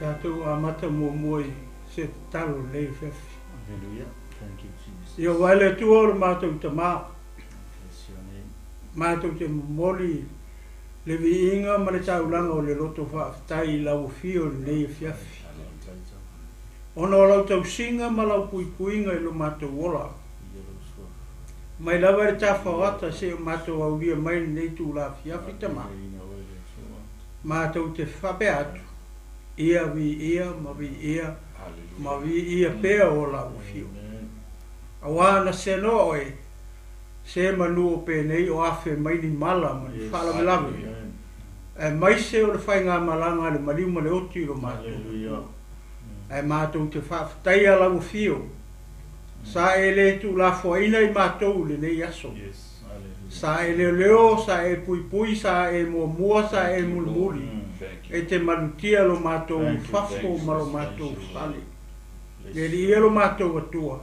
Tatou amata muamua i se tatalo i lenei afiafi. Hallelujah. Thank you, Jesus. Ieova e le Atua o le matou Tama, Bless your name. matou te momoli le viiga ma le taulaga o le loto faafetai i lau afio i lenei afiafi, ona o lau tausiga ma lau puipuiga i lo matou ola. Mai lava i le tafaoata seia matou aulia mai lenei itula afiafi, Tama, matou te faapea atu, Ia viia ma viia ma viia pea o lau afio. Aua na senoa oe, se manu o penei o afe mai ni mala ma ni faalavelave, aemaise o le faigamalaga a le maliu ma le oti i lo matou Atua. Ae matou te faafetaia lau afio, Sa e le tuulafoaina i matou i lenei aso. Sa e leoleo, sa e puipui, sa e muamua, sa e mulimuli, e te malutia lo matou fafo ma lo matou fale. Le Alii e lo matou Atua,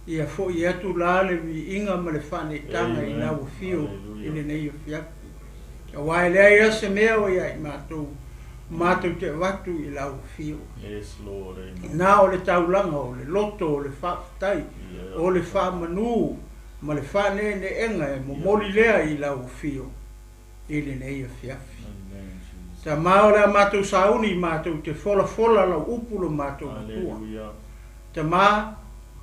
ia foi atu la le viiga ma le faaneetaga i lau afio i lenei afiafi. Aua e leai lava se mea o ia i matou, matou te avatu i lau afio. Na o le taulaga, o le loto, o le faafetai, o le faamanu ma le faaneeneega e momoli lea i lau afio i lenei afiafi. Tama o le a matou sauni, matou te folafola lau upu lo matou Atua. Tama,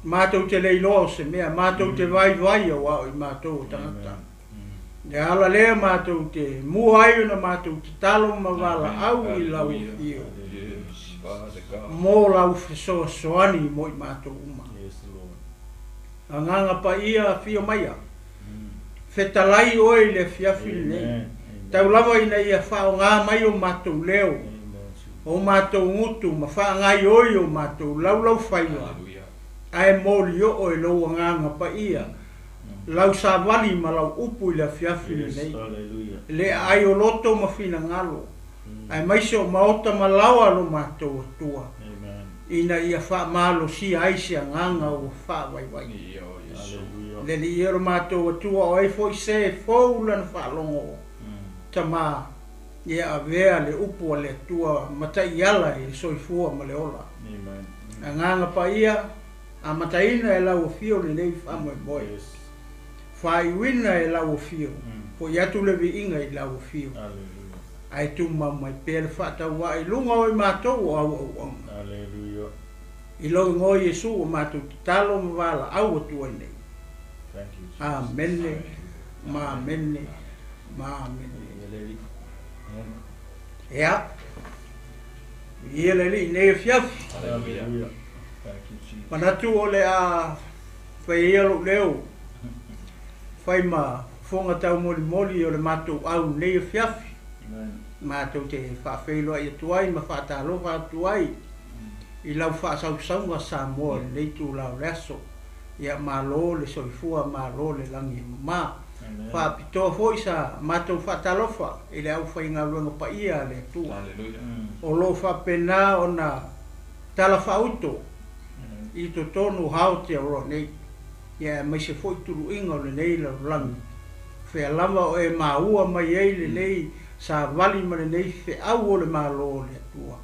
matou te le iloa o se mea, matou te vaivai aua o i matou o tagata. Le ala lea matou te mua ai ona matou tatalo ma valaau i lau Afio mo lau fesoasoani mo i matou uma. Agaga Paia afio maia, fetalai oe i le afiafi lenei, tau lava ina ia faaaoga mai o matou leo, o matou gutu ma faagaoioi o matou laulaufaiva, ae molioo e lou Agaga Paia lau savali ma lau upu i le afiafi lenei, le aai o loto ma finagalo, aemaise o maota ma laoa lo matou Atua, ina ia faamalosia ai se agaga ua faavaivai. Le Alii e lo matou Atua, o ai foi se e fou lana faalogo, Tama, ia avea le upu a le Atua ma taiala i le soifua ma le ola. Agaga Paia, Amataina e lau afio lenei faamoemoe. Faaiuina e lau afio, foi atu le viiga i lau afio. Ae tumau mai pea le faatauvaa i luga o i matou o au auauna. I lou igoa Iesu ua matou tatalo ma valaau atu ai nei. Amene ma amene ma amene. Ea, viia le Alii i nei afiafi. Manatu o le a fai ia lou leo, fai ma fofoga taumolimoli o le matou au i nei afiafi. Matou te faafeiloai atu ai ma faatalofa atu ai i lau faasausauga Samoa i lenei itula o le aso. Ia malo le soifua, malo le lagi e mama. Faapitoa foi sa matou faatalofa i le aufaigaluega paia a le Atua o lo o faapena ona talafaauto i totonu o Aotearoa nei, ia aemaise foi tuluiga o lenei lalolagi. Fea lava o e maua mai ai lenei savali ma lenei feau o le Malo o le Atua,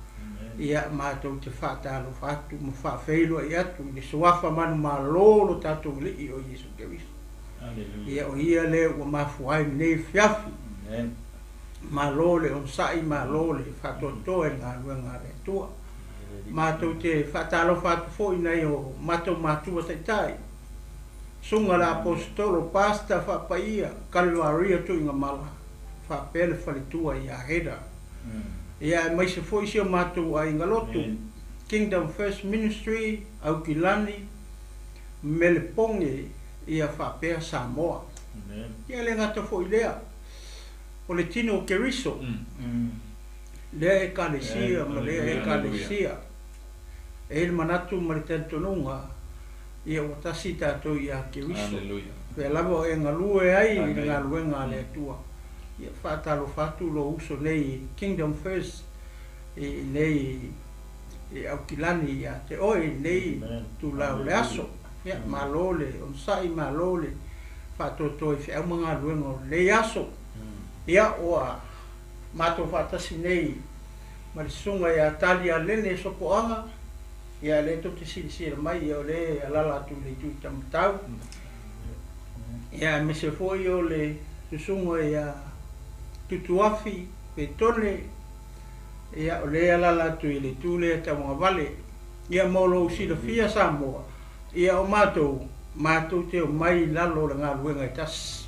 ia matou te faatalofa atu ma faafeiloai atu i le Suafa manumalo o lo tatou Alii o Iesu Keriso. Ia o Ia lea ua mafua ai lenei afiafi. Malo le onosai, malo le faatoatoa i le galuega a le Atua. Matou te faatalofa atu foi i nai o matou matua taitai, Susuga le Aposetolo Pastor Faapaia Kalevaria Tuigamala faapea le faletua ia Heda. Ia aemaise foi si o matou aiga lotu, Kingdom First Ministry, Aukilani, Melepoge ia faapea Samoa. Ia le gata foi lea, o le tino o Keriso, lea Ekalesia ma lea Ekalesia. E i ai le manatu ma le talitonuga, ia ua tasi tatou ia Keriso. Pea lava o e galue ai i le galuega a le Atua, ia faatalofa atu lou uso nei i Kingdom First i nei i Aukilani ia te oe i lenei itula o le aso. Ia, malo le onosai, malo le faatoatoa i feau ma galuega o lenei aso. Ia, ua matou faatasi nei ma le Susuga ia Tali Alene Sopoaga, ia lea tou te silasila mai, ia o lea e alaala atu i le itu taumatau. Ia aemaise foi o le Susuga ia Tutuafi Petone, ia o lea e alaala atu i le itu lea tauagavale. Ia mo lou silafia Samoa, ia o matou, matou te omai i lalo o le galuega e tasi.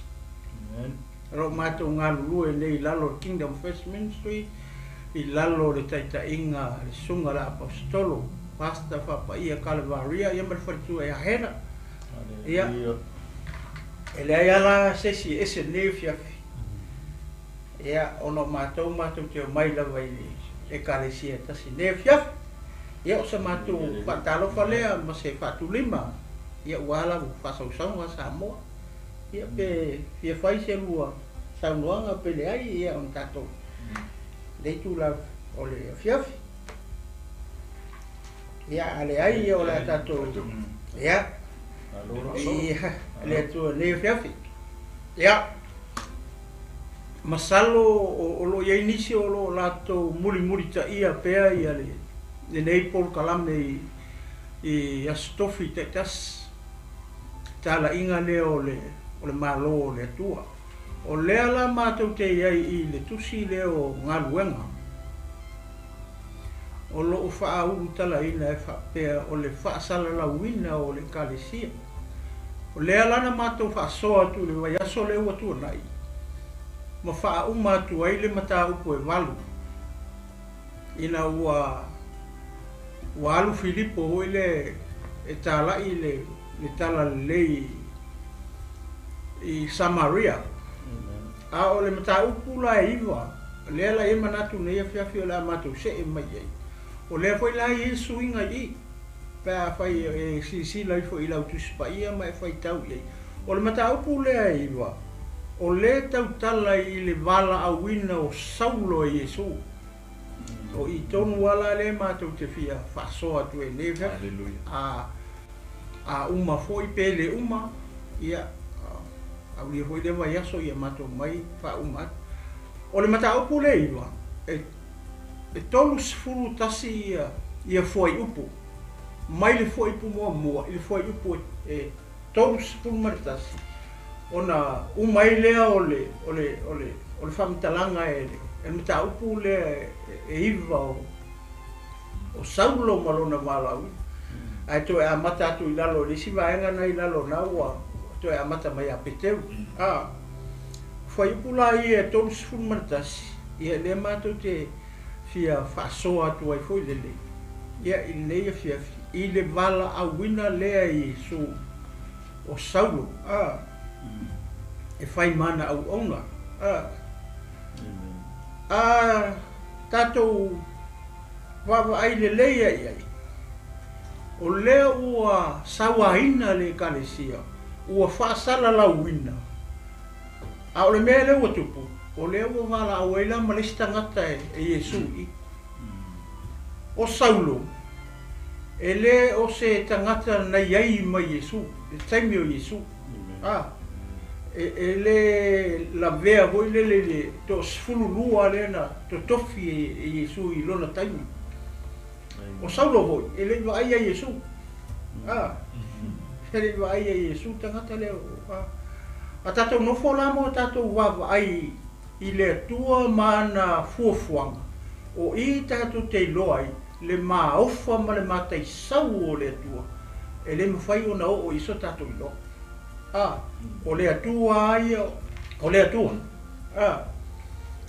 O lo o matou galulue nei i lalo o le Kingdom First Ministry, i lalo o le taitaiga a le Susuga a le Aposetolo, Pastor Faapaia Kalevaria, ia ma le faletua ia Hena. Ia, e leai lava la se isi e ese i lenei afiafi, ia, ona o matou matou te omai lava i le Ekalesia e tasi i lenei afiafi. Ia, o se matou faatalofa lea ma se faatulima, ia, aua lava faasausauga a Samoa. Ia, pe fia fai se lua saunoaga pe leai, ia, ona tatou lenei itula o le afiafi. Ia, a leai, ia, o le a tatou, ia, ia, le Atua i lenei afiafi. Ia, masalo o lo o i ai nisi o lo o latou mulimulitaia pea ia lenei polokalame i Aso Tofi taitasi, talaiga lea o le Malo o le Atua. O lea la matou te i ai i le tusi lea o Galuega, o lo o faaulutalaina e faapea o le faasalalauina o le Ekalesia. O lea la na matou faasoa atu i le vaiaso lea ua tuanai, ma faauma atu ai le mataupu e 8, ina ua alu Filipo foi lea e talai le talalelei i Samaria. A o le mataupu la e 9, lea la e manatu nei afiafi o le a matou see mai ai. O lea foi la e i ai suiga i i, pe afai e silasila ifo i lau Tusi Paia ma e faitau i ai. O le mataupu lea e 9, o lea tautala i le valaauina o Saulo e Iesu. O i tonu ala lea matou te fia faasoa atu ai nei afiafi. A uma foi pe le uma, ia, aulia foi lea vaiaso ia matou mai faauma atu. O le mataupu lea 9, e 31 ia fuaiupu, mai le fuaiupu muamua i le fuaiupu e 31, ona uma ai lea o le faamatalaga e le mataupu lea e 9 o Saulo ma lona valaauina. Ae toe amata atu i lalo o le isi vaega na i lalo na ua toe amata mai ia Peteru. Fuaiupu la ia e 31, ia lea matou te fia faasoa atu ai foi lele, ia i lenei afiafi, i le valaauina lea e Iesu o Saulo, e fai mana auauna. A tatou vaavaai lelei ai ai, o lea ua sauaina le Ekalesia, ua faasalalauina. A o le mea lea ua tupu, o lea ua valaau ai la ma le isi tagata e Iesu i. O Saulo, e le o se tagata na i ai mai Iesu, le taimi o Iesu. E le lavea foi lele i le 12 lea na totofi e Iesu i lona taimi. O Saulo foi, e le i vaai ia Iesu. E le i vaai ia Iesu tagata lea. A tatou nofo la mo tatou vaavaai i le Atua ma ana fuafuaga, o i tatou te iloa ai le maofa ma le mataisau o le Atua, e le mafai ona oo i so tatou iloa. O le Atua ia, o le Atua.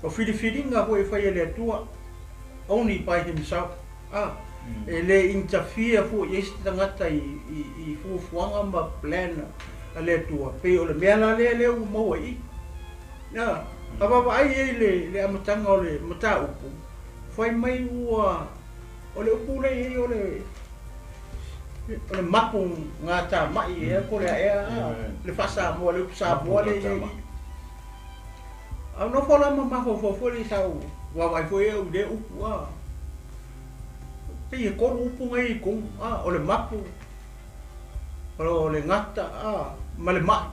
O filifiliga foi e fai e le Atua, only by himself. E le interfere foi i se tagata i fuafuaga ma plan a le Atua. Pei o le mea la lea lea ua maua i. A vaavaai ai le amataga o le mataupu, fai mai ua o le upu lea i ai o le mapu gatamai ea po le aea le faasamoa, le upu Samoa lea i ai. A nofo la ma mafaufau foi le sau vaavaai foi au i lea upu, pei e 3 upu ngai i tonu, o le mapu, o le gata, ma le mai.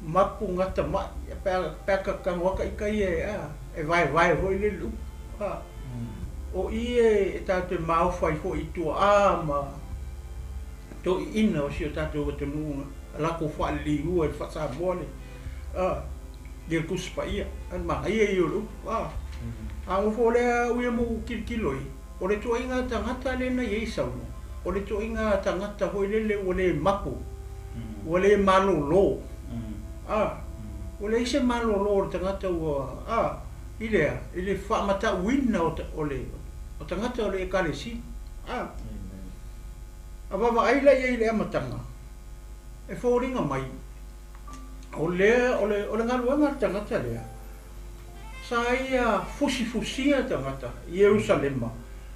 Mapu gata mai, pe a kanoaka ika ia e vaevae foi le upu. O i e tatou te maofa ai foi i tuaa ma toeaiina o si o tatou atunuu na latou faaliliua i le faa-Samoa le a le Tusi Paia. O le manaia ia o le upu a. A nofo lea au ia ma ou tilotilo i ai, o le ituaiga tagata lea na i ai Saulo, o le ituaiga tagata foi lele ua le mapo, ua le malolo, a, ua leai se malolo o le tagata ua, a, i le a? I le faamatauina o le o tagata o le Ekalesia, a. A vaavaai la i ai i le amataga, e foliga mai o lea o le o le galuega a le tagata lea, sa ia fusifusia tagata i Ierusalema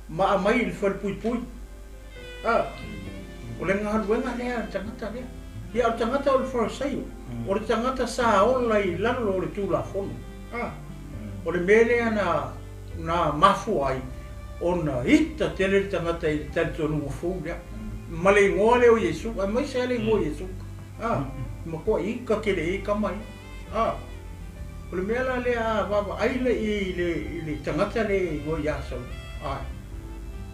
ma aumai i le falepuipui. A, o le galuega lea a le tagata lea. Ia, o le tagata o le Farisaio, o le tagata sa ola i lalo o le Tulafono. A, o le mea lea na, na mafua ai ona ita tele le tagata i le talitonuga fou lea, ma le igoa lea o Iesu, aemaise lava le igoa o Iesu. A, e matuai ita tele i ai tama ia. A, o le mea la lea a vaavaai la i ai i le, i le tagata lea e igoa ia Saulo, ae,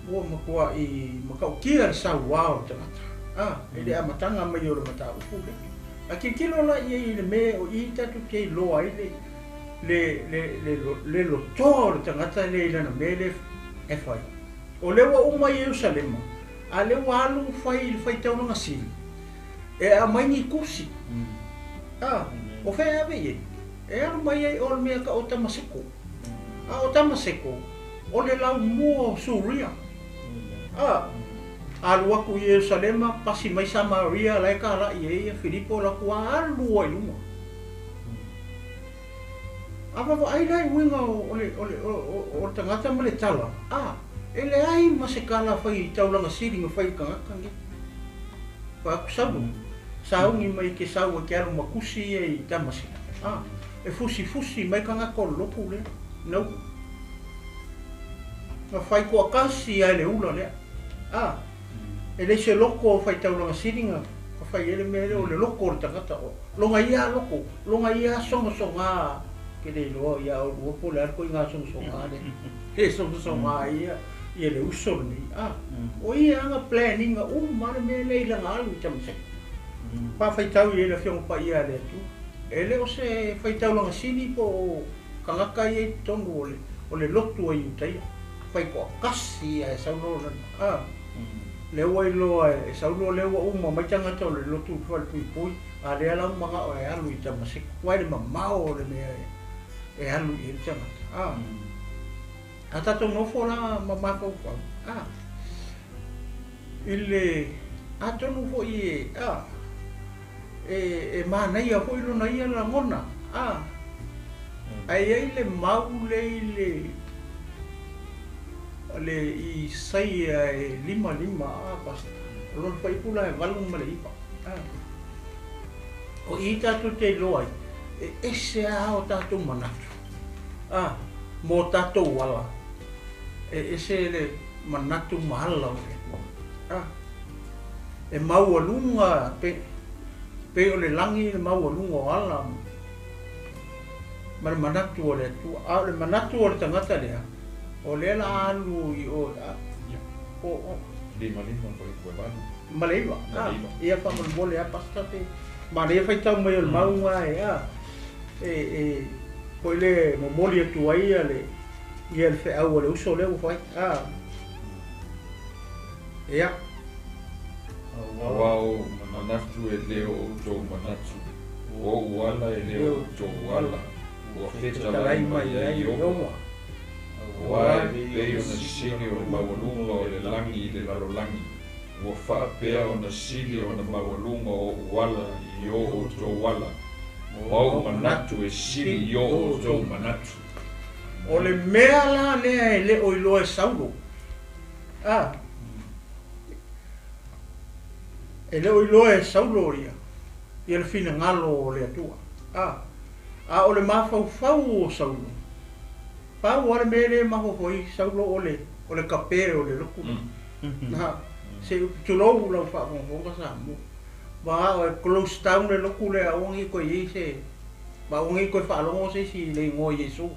ua matuai matautia le saua o le tagata, a, i le amataga mai o le mataupu lea. A tilotilo la i ai i le mea o i tatou te iloa ai le, le, le, le, le lotoa o le tagata lea i lana mea lea e fai. O lea ua uma Ierusalema, a lea ua alu fai i le faitaulaga sili, e aumai ni tusi. A, o fea e ave i ai? E alu mai ai o le mea ka o Tamaseko. A o Tamaseko, o le laumua o Suria. A, alu atu i Ierusalema, pasi mai Samaria, la e talai ai ia Filipo, alu atu a alu ai i luga. A vaavaai la i uiga o le, o le, o le tagata ma le tala, a, e leai ma se tala fai taulaga sili na fai i le tagata nei. Fai atu Saulo, sauni mai ke sau e ke alu ma tusi ia i Tamasiko, a, e fusifusi mai tagata o le lotu lea, nau. Na fai toatasi lava e le ula lea, a, e leai se loto o fai taulaga sili na fai ai le mea lea, o le loto o le tagata, o lona ia loto, lona ia sogasoga, ke le iloa ia oulua po o le a le ituaiga sogasoga lea, e sogasoga ai ia, ia le uso lenei, a, o ia lava na plan ina uma lava le mea lea i lana alu i Tamaseko. Faafaitau i ai le Afioga Paia a le Atua. E le o se faitaulaga sili po o tagata ia i totonu o le, o le lotu a Iutaia, faitoatasi ia e Saulo lana, a, lea ua iloa e Saulo lea ua uma mai tagata o le lotu falepuipui, a lea la ua manao e alu i Tamaseko. Aua e le mamao o le mea e alu i ai le tagata, a. A tatou nofo la ma mafaufau, a, i le, atonu foi e, a, e, e manaia foi lona ia lagona, a, ae i ai le mau lea i le, le Isaia e 55, a, Pastor, o lona fuaiupu la e 8 ma le 9, a. O i tatou te iloa ai, e ese lava o tatou manatu, a, mo tatou ala, e ese le manatu ma ala o le Atua. A, e maualuga pe, pei o le lagi le maualuga o ala ma le manatu o le Atua. A o le manatu o le tagata lea, o lea la alu i o, a, o, o. 55 fuaiupu e 8. Ma le 9. A, ia faamolemole lava Pastor pe manaia faitau mai o le mauga e, a, e, e, foi le momoli atu ai ia le, ia le feau a le uso lea ua fai. A, ia. Aua o ou manatu e le o outou manatu, o ou ala e le o outou ala, ua fetalai mai ai Ieova. Aua e pei ona sili o le maualuga o le lagi i le lalolagi, ua faapea ona sili ona maualuga o ou ala i o outou ala, ma ou manatu e sili i o outou manatu. O le mea la lea e le o iloa e Saulo, a, e le o iloa e Saulo ia, ia le finagalo o le Atua, a, a o le mafaufau o Saulo, pau lava le mea lea e mafaufau ai Saulo o le, o le kape o le lotu lea. Ha, se tulou lau faafogafoga Samoa. Ma o e close down le lotu lea aua ne i toe i ai se, ma aua ne i toe faalogo se isi i le igoa o Iesu.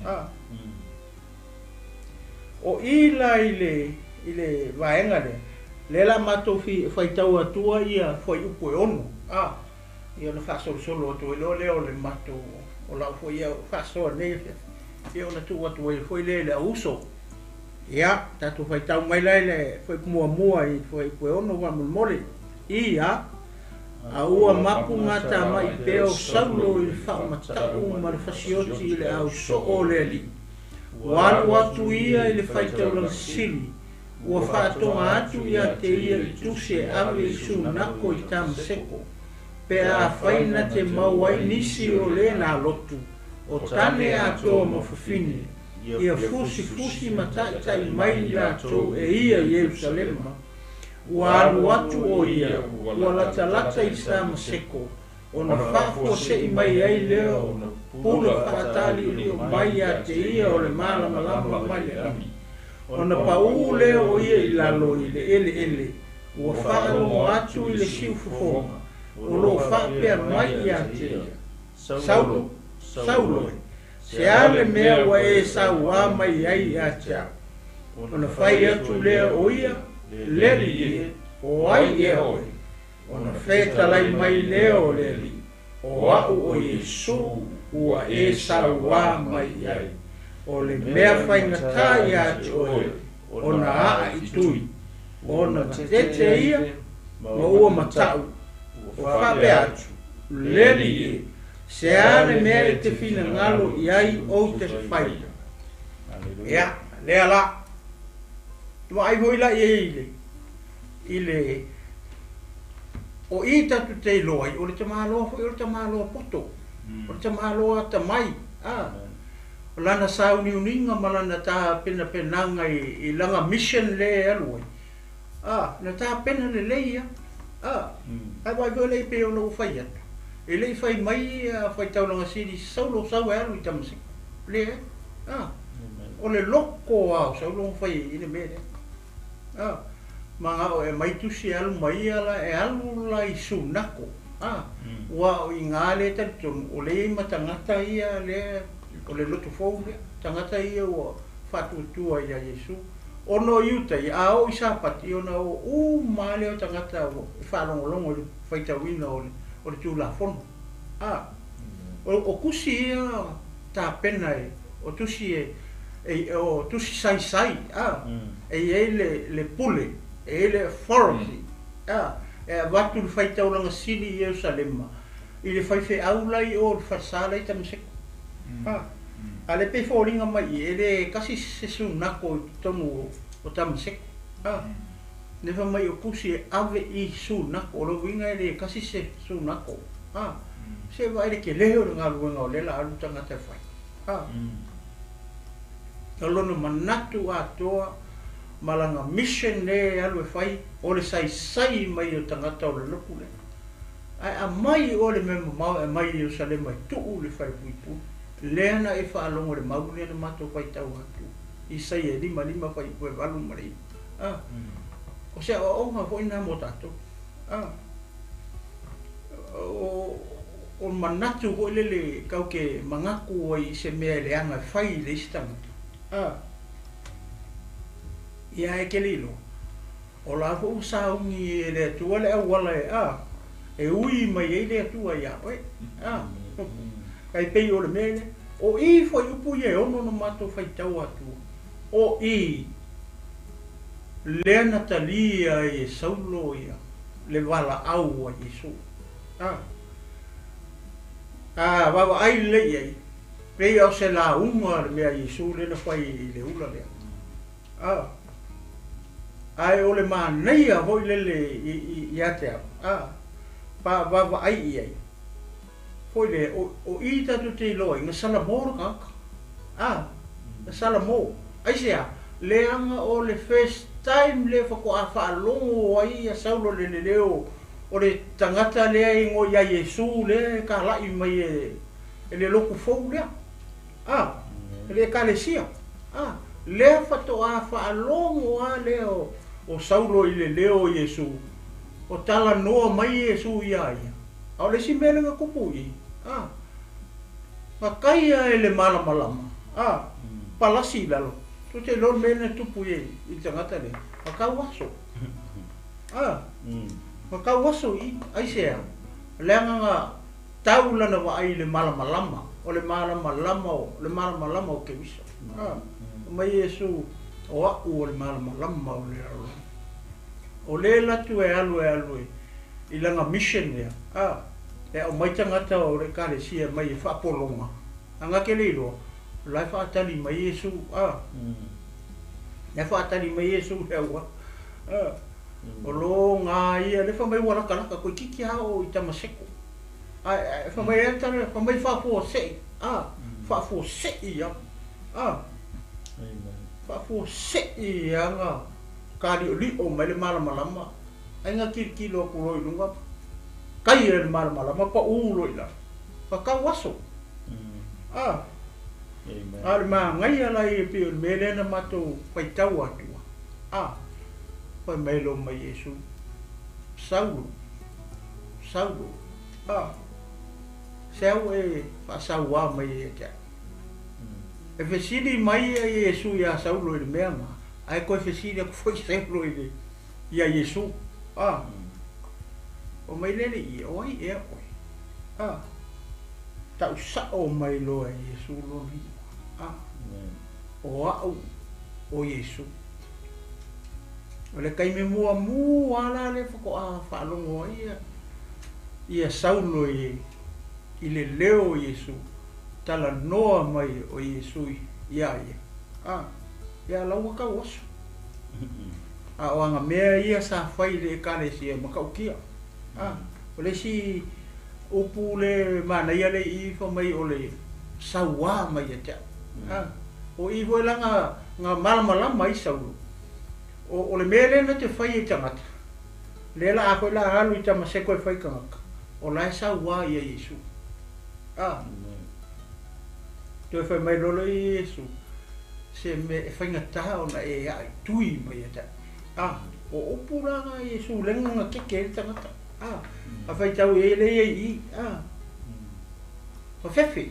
A. O i la i le i le vaega lea, lea la matou fi faitau atua ia fuaiupu e 6, a, ia ona faasolosolo atu ai loa lea o le matou o lau foi au faasoa nei afiafi, ia ona tuu atu ai foi lea i le au uso. Ia, tatou faitau mai la i le fuaiupu muamua i fuaiupu e 6 faamolemole. Ia, a ua mapu gatamai pea o Saulo i le faamatau ma le fasioti i le au soo o le Alii. Ua alu atu ia i le faitaulaga sili, ua faatoga atu ia te ia i tusi e ave i Sunako i Tamaseko, pe afai na te maua ai nisi o lena lotu, o tane atoa ma fafine, ia fusifusi ma taʻitaʻi mai latou e ia i Ierusalema. Ua alu atu o ia, ua latalata i Tamaseko, ona faafuasei mai ai lea o pula faataliolio mai ia te ia o le malamalama mai le lagi. Ona paū lea o ia i lalo i le eleele, ua faalogo atu i le siufofoga, o lo o faapea mai ia te ia, Saulo, Saulo e, se a le mea ua e sauā mai ai ia te au? Ona fai atu lea o ia, Le Alii e, o ai ea oe? Ona fetalai mai lea o le Alii, O au o Iesu ua e sauā mai i ai. O le mea faigata ia te oe, ona aa i tui, ona matete ia ma ua matau, ua faapea atu, Le Alii e, se a le mea e te finagalo i ai ou te faia? Ia, lea la. Vaai foi la i ai i le i le o i tatou te iloa ai, o le tamaloa foi o le tamaloa poto, o le tamaloa atamai, a, o lana sauniuniga ma lana tapenapenaga i lana mission lea e alu ai, a, na tapena lelei ia, a, ae vaai foi lea pei ona ou fai atu, e le i fai mai ia faitaulaga sili Saulo sau e alu i Tamaseko, leai, a, o le loko lava o Saulo na fai ai i le mea lea. A, manao e aumai tusi e alu mai ia la e alu la i Sunako, a, ua o iga lea e talitonu o lea e i ai ma tagata ia lea o le lotu fou lea, tagata ia ua faatuatua ia Iesu. Ona o Iuta ia, a oo i Sapati, ona o uma lava lea o tagata ua e faalogologo i le faitauina o le o le Tulafono. A, o o tusi ia tapena e, o tusi e e o tusi saisai, a, e i ai le le pule, e i ai le authority, a, e avatu le faitaulaga sili i Ierusalema i le faifeau la i o i le falesa la i Tamaseko. A, a lea pei e foliga mai i i, e le tasi se sunako i totonu o Tamaseko. A, nefa mai o tusi e ave i sunako, o lona uiga e le tasi se sunako. A, se vaai le tele o le galuega o lea la alu tagata e fai. A. O lona manatu atoa ma lana mission lea e alu e fai, o le saisai mai o tagata o le lotu lea. Ae aumai oe le mea mamao e aumai i Ierusalema e tuu le falepuipui. Lea na e faalogo i le mau lea na matou faitau atu, Isaia e 55 fuaiupu e 8 ma le 9. A. O se aoaoga foi lena mo tatou. A. O, o manatu foi lele kau ke manatu ai i se mea e leaga e fai i le isi tagata. A. Ia e ke le iloa, o la foi ua sauni e le Atua le auala e, a, e ui mai ai le Atua iā oe. A. Kai pei o le mea lea. O i fuaiupu ia e 6 na matou faitau atua. O i lea na talia ai e Saulo ia le valaau a Iesu. A. A vaavaai lelei i ai, pei o se lauga le mea a Iesu lea na fai i le ula lea. A. Ae o le manaia foi lele ia te au, a, pa vaavaai i ai, foi lea, o i tatou te iloa ai, na salamo le tagata. A, na salamo. Aisea? Leaga o le first time lea faatoa faalogo ai ia Saulo i le leleo o le tagata lea e igoa ia Iesu lea e talai mai e le lotu fou lea, a, e le Ekalesia, a, lea faatoa faalogo lava lea o Saulo i le leo o Iesu, o talanoa mai Iesu ia ia. A o le isi mea lea na tupu i i, a, na taia e le malamalama, a, palasi i lalo. Tou te iloa le mea lea na tupu i le tagata lea, na tau aso. A, na tau aso i i. Aisea? Leaga na tau lana vaai i le malamalama, o le malamalama o, le malamalama o Keriso. A, fai mai Iesu, O A'u o le malamalama o le lalolagi. O lea e alu atu e alu e alu i lana mission lea, a, e aumai tagata o le Ekalesia mai e faapologa, a na te le iloa, o la e faatali mai Iesu, a, la e faatali mai Iesu i le auala, a, o lo ga ia, lea fai mai ua latalata, toeitiiti lava oo i Tamaseko, ae fai mai ai le tala, fai mai faafuasei, a, faafuasei lava, a, faafuasei lava na taliolio mai le malamalama, ai na tilotilo atu loa i luga, tai e le malamalama pau loa i lalo, na tau aso. A, a o le manaia la ia pei o le mea lea na matou faitau atua, a, fai mai loa ma Iesu, Saulo, Saulo, a, se au e faasauā mai ai ia te au. E fesili mai ia Iesu iā Saulo i le mea na, ae toe fesili atu foi Saulo i le, iā Iesu, a, Fai mai le Alii, O ai ea oe? A, tau sa'o mai loa e Iesu lona igoa. A, O a'u o Iesu. O le taimi muamua la lea faatoa faalogo ai ia Saulo i le leo o Iesu, talanoa mai o Iesu iā ia. A, ia la ua tau aso. A o ana mea ia sa fai i le Ekalesia e matautia. A, o le isi upu le manaia lea i i fai mai o le sauā mai ia te au. A, o i foi la na, na malamalama ai Saulo, o, o le mea lea na te fai e tagata, lea la a foi la alu i Tamaseko e fai tagata, o la e sauā ia Iesu. A, toe fai mai loa lea i Iesu, se mea e faigata ona e ae tui mai ia te au. A, o upu la na Iesu lega na keke ai le tagata. A, a faitau i ai lea ia i i. A, fafefe.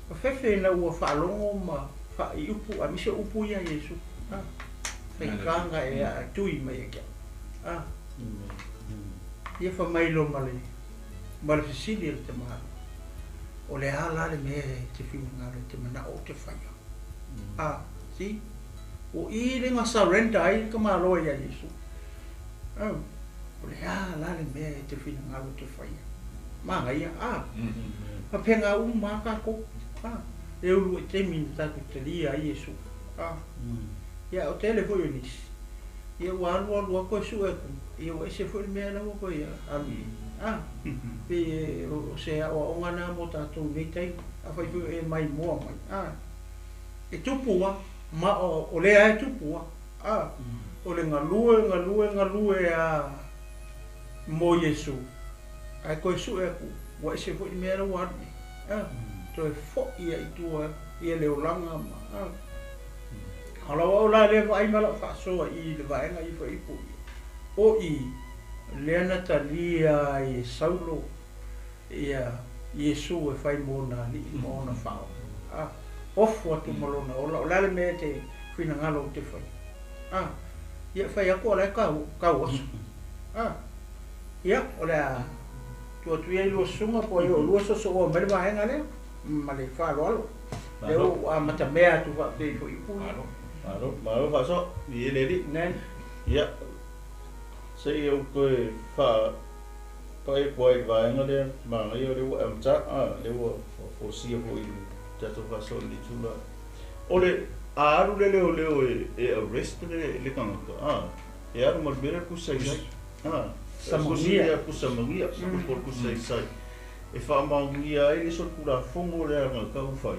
Fafefe ina ua faalogo ma faa i upu, aemaise o upu ia a Iesu. A, faigata ona e ae tui mai ia te au. A, ia fai mai loa ma le ma le fesili a le tamālua, O le a la le mea e te finagalo e te manao ou te faia? A, see? O i le na surrender ai le tamāloa iā Iesu. Oh, o le a la le mea e te finagalo ou te faia? Manaia, a? Faapena uma lava tatou, a? E ulu ai taimi na tatou talia ai Iesu, a? Ia, o tele foi o nisi, ia ua alu alu lava toe sue atu, ia ua ese foi le mea la ua toe alu i ai. A, pei o se aoaoga lena mo tatou i nei taimi, afai foi o e maimoa mai, a, e tupu lava, ma o lea lava e tupu lava, a, o le galue, galue, galue lava mo Iesu, ae toe sue atu, ua ese foi le mea la ua alu i ai, a, toe foi lava i tua ia le olaga ma, a. A o lau au la lea vaai ma lau faasoa i le vaega i fuaiupu ia, o i lea na talia ai e Saulo ia Iesu e fai mo ona alii ma ona faaola, a ofu atu ma lona ola, o le a le mea e te finagalo ou te faia? A, ia fai atu o la e tau, tau aso. A, ia, o le a tuu atu ia i lua susuga po o ai o oulua soosooa mai le vaega lea ma le faaaloalo. Lea ua amatamea atu faapea i fuaiupu ia. Malo, malo, malo faasoa, i e le alii. Nen. Ia, se i ou toe faa pai atu ai i le vaega lea, manaia o lea ua e amata, a, lea ua folasia foi i le tatou faasoa i lenei itula. O le, a alu le leoleo e, e arrest le, le tagata, a, e alu ma le mea lea o le kusaisai, a, Samagia. Kusi lea kusamagia, po o le kusaisai. E faamaonia ai le solitulafono lea na tau fai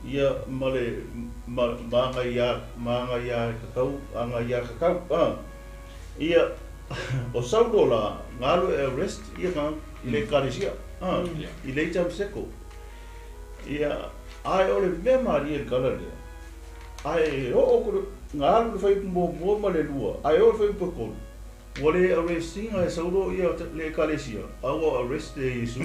ia ma le ma ma aga ma aga tatau aga tatau a ia o Saulo la na alu e arrest ia tagata i le ekalesia a i le Damaseko ia ae o le mea malie i le tala lea ae oo na alu le fuaiupu muamua ma le lua ae oo le fuaiupu e tolu. Ua le arrest ina e Saulo ia le ekalesia, a ua arrest e Iesu.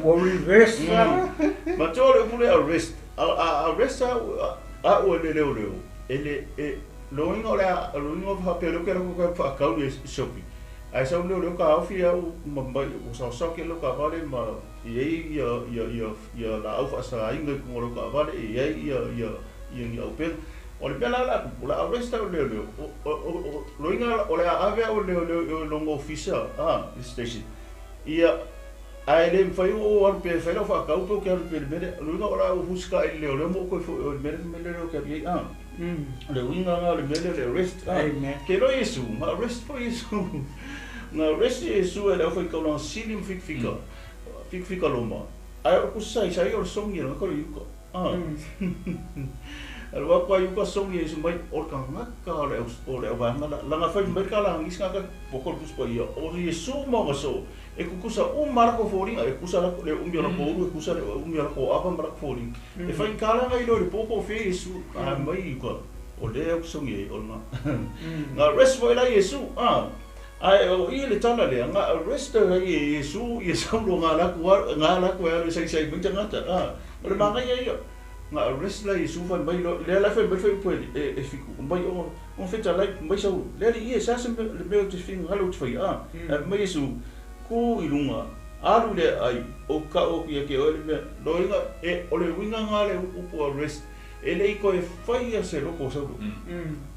Ua reverse la. Matua le upu le arrest, a arrest a'u e le leoleo, e le, e, loiga o le a, loiga o faapea leo ke lako ka whaakau le shopping. Ae sau leoleo ka ofi au ma mai, o sao sao ke leo ka vale ma i ei ia, ia, ia, ia la au whaasainga i kunga leo ka vale, i ei ia, ia, ia ni au pena. O le mea la la o le arrest au leoleo, o loiga o le a ave au leoleo i o longo officer, a, station. Ia, ae le mawhai o alu pe whai lau whaakau pe o ke alu pe le mele, loiga o la au husika i leoleo mo koe fo o le mele mele leo ke alu i a. Le uiga nga le mele le arrest. Amen. Ke lo Iesu, nga arrest fo Iesu. Nga arrest Iesu e le au whai kaulanga sili ma fikifika. Fikifika loma. Ai o kusai sai o le songi nga kore yuka. Alua kwa yuka songi Iesu mai o ka ngaka o le o le vanga la langa fai mai ka la ngis nga ka pokol puspa ia. O Iesu ma nga so. E kukusa o marako foringa e kusa la le umi o la kouru e kusa le umi o la ko apa marako foringa. E fai kala ngai lo le popo fe Iesu a mai yuka. O le au songi e o nga. Nga arrest foi la Iesu. Ai o i le tala le nga arrest ai e Iesu ia saulo nga la ku nga la ku e sai sai mai tangata. O le manga ia ia. Nga arrest la Iesu fai mai lo le la fai mai fai pu e fiku mai o o feta lai mai sau le li ia sa se le meo te finga halo te fai a. Mai Iesu ku i lunga alu le ai o ka o ia ke o le mea loinga e o le winga nga le upu arrest e le iko e fai ia se loko saulo.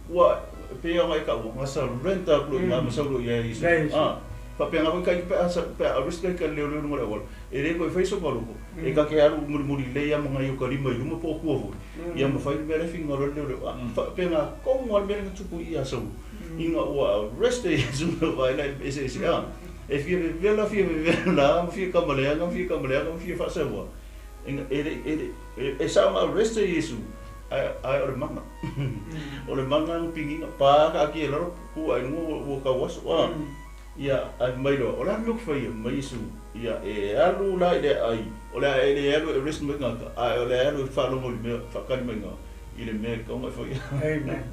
Ua pe ia ngai ka ua nga surrender ku nga ma saulo ia Iesu. Fa pe nga kai pe asa pe arrest kai ka leo leo ngore awal. E le ko e fai so ka loko. E ka ke alu muri muri le ia mga yo ka lima i luma po ku avo. Ia ma fai me le finga lo leo leo. Fa pe nga kongo al me nga tupu ia saulo. Inga ua arrest e Iesu na vai la e se se a. E fia vela fia vela fia kamalea fia kamalea fia fasewa. Inga e e e sa nga arrest e Iesu. Ai o le manga. O le manga ang pinginga pa ka ki laro ku ai ngo wo ka waso. Ia ai mai lo o la mok fai mai Iesu. Ia e alu la ile ai. O la e alu e rest mai nga ka. Ai o le alu fa lo mo me fa ka mai nga. I le me ka ngai fai. Amen.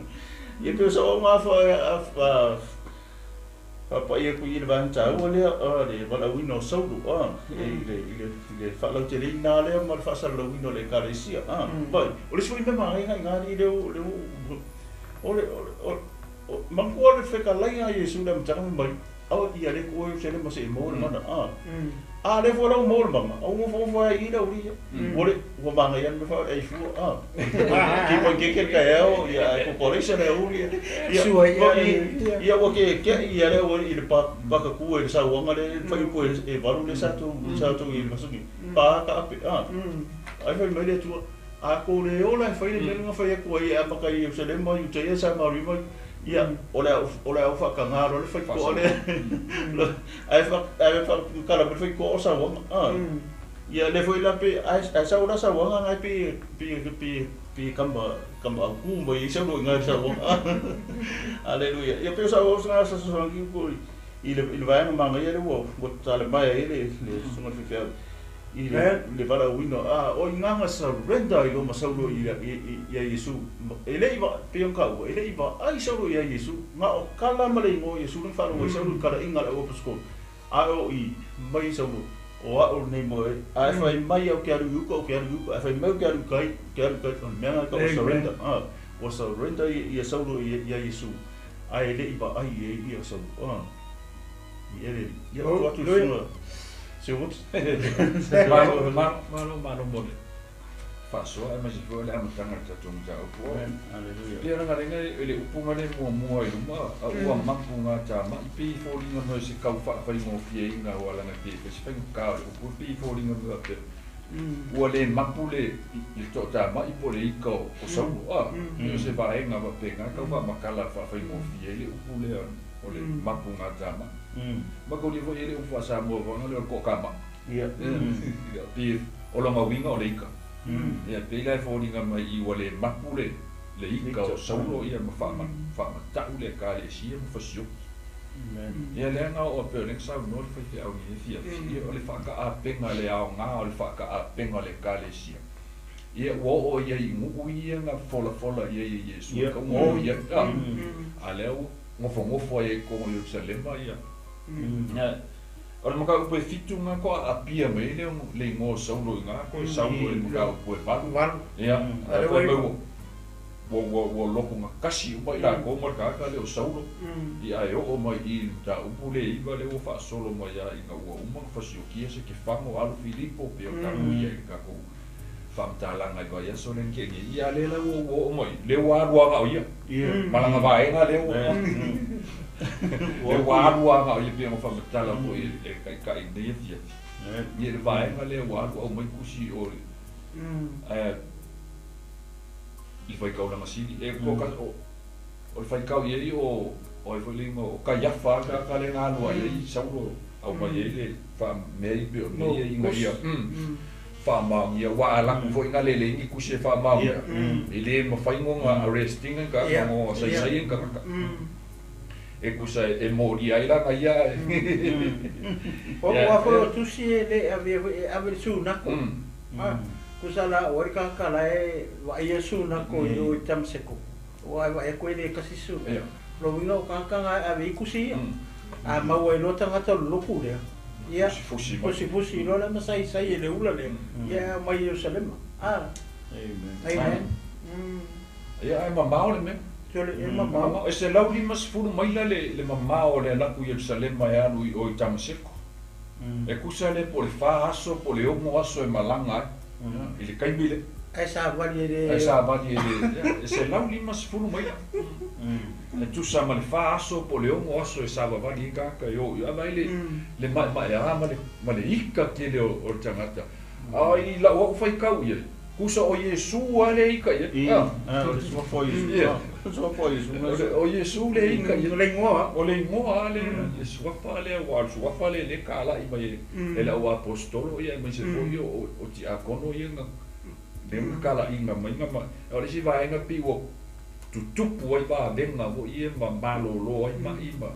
Ia pe so nga fa fa pa ia ku i le vang tau le a le wala wino saulu a i le i le le fa lau te le na le ma fa sa lo wino le ka le sia a bai o le sui me ma ngai ngai le le o le o manku le fe ka lai a Iesu le mtanga mai au ia le ko se le ma se mo le mana a a le fo lau mo le mama au mo fo fo i le uri o le o manga ia me fa e fu a ki ko ke ke ka e ia ko ko le se le uri ia ia o ke ke ia le o i le pa pa ka ku e sa wanga le fa i ko e valu le sa tu i le masungi pa ka ape a ai fa mai le tu a ko le ola fa i le nga fa ia ko ia pa ka i se le mai te ia sa ma ri mai ia o le o fa ka nga ro le fa ko le ai fa ka la fa ko o sa wanga a ia le foi la pe ai sa ora sa wanga ngai pe pe pe pe kamba kamba ku mai sa lo ngai sa wanga. Hallelujah. Ia pe sa o sa sa sa ki ko i le vai ma ngai le wo wo ta le mai le le sunga fi fi i le vala wino a o nga surrender i lo ma saulo i ia Iesu e le iwa pe on ka e le iwa ai saulo ia Iesu nga o kala ma le ngo Iesu le fa lo saulo kala inga le o pasko a o i mai saulo o a o nei mo ai fai mai au ke aru yuko o ke aru yuko ai fai mai ke aru kai o mea ka o surrender a o surrender ia saulo ia Iesu ai le iwa ai ia saulo a i ele ia tu atu sunga se what malo malo mole fasoa e masi foi le amatanga le tatou mataupu. Hallelujah. Pei ona galega le upuga le muamua i luma a ua mapu gatama'i pei foliga mai se kau faafaigofieina ua laga ke se faigakā o le upu pei foliga mai faapea ua lē mapu le le to'atama'i po le ika o saulo a o se vaega faapega kau faamakala faafaigofie ai le upu lea o le mapu gatama'i ma kaulia fo'i e le upu faasamoa foaga le o le ko'akama'i ia pe o loga uiga o le ika ia pei la e foliga mai i ua lē mapu le le ika o saulo ia ma faamata'u le ekalesia ma fasioki ia leaga oo pe o lea saunoa le faifeau i fiafia o le faakaapega le aogā o le faakaapega o le ekalesia ia ua oo ia i gu'u ia na folafola ia ia Iesu kauga o ia a lea ua Gofogofo ai i totonu o Ierusalema ia. O le mataupu e 7 lena ko aapia mai ai le igoa o Saulo i ina, ko e Saulo i le mataupu e 8. Ia, ae fai mai ua loto gatasi uma i latou ma le tagata lea o Saulo, ia ae oo mai i i le mataupu lea e 9 lea ua faasolo mai lava ina ua uma ona fasiokia Setefano alu Filipo pei ona tatou i ai i le tatou faamatalaga i le vaiaso lea na tea nei, ia a lea la ua oo mai, lea ua alu lava na o ia, ma lana vaega lea ua lea ua alu lava na o ia pei ona faamatala foi e le Taitai i lenei afiafi. Ia le vaega lea ua alu aumai tusi i o i le faitaulaga sili. E o le faitau i ai o ai foi le igoa o Kaiafa le tagata lea na alu ai ai Saulo aumai ai le faamea i pei o mea ia ina ia faamaonia aua a alu atu foi na le leai ni tusi e faamaonia e le mafai ona arrest ina ni tagata ona saisai ni tagata e tusa e molia ai lana ia. Aua foi o tusi e le avea foi e ave i le sunako. Tusa la o ai le tagata la e vaaia sunako i o i Tamaseko. Aua e vaai atu e le tasi sunako. O lona uiga o tagata na e ave ai tusi ia. A maua ai loa tagata o le lotu lea, ia, fusifusi loa la ma saisai e le ula lea, ia e aumai i Ierusalema. Amen. Ia ae mamao le mea. Sole, e mamao. E 150 maila le mamao o le alu atu i Ierusalema e alu i o i Tamaseko. E tusa lea po o le 4 aso po o le 6 aso e malaga ai i le taimi lea. Ae savali e le. Ae savali e le. E 150 maila. E tusa ma le 4 aso po o le 6 aso e savavali ai tagata e o i o. Vaai le maemaea ma le ika tele o le tagata. A i lau au faitau i ai, tusa o Iesu lava lea e ika i ai. O le suafa o Iesu. O le suafa o Iesu. O Iesu lea e ika i ai. O le igoa. O le igoa lea, le suafa lea, aua o le suafa lea lea e talai mai e le au aposetolo aemaise foi o tiakono ia na lea na talaiina mai. O le isi vaega pei ua tutupu ai vavega foi ia ma malolo ai mai ma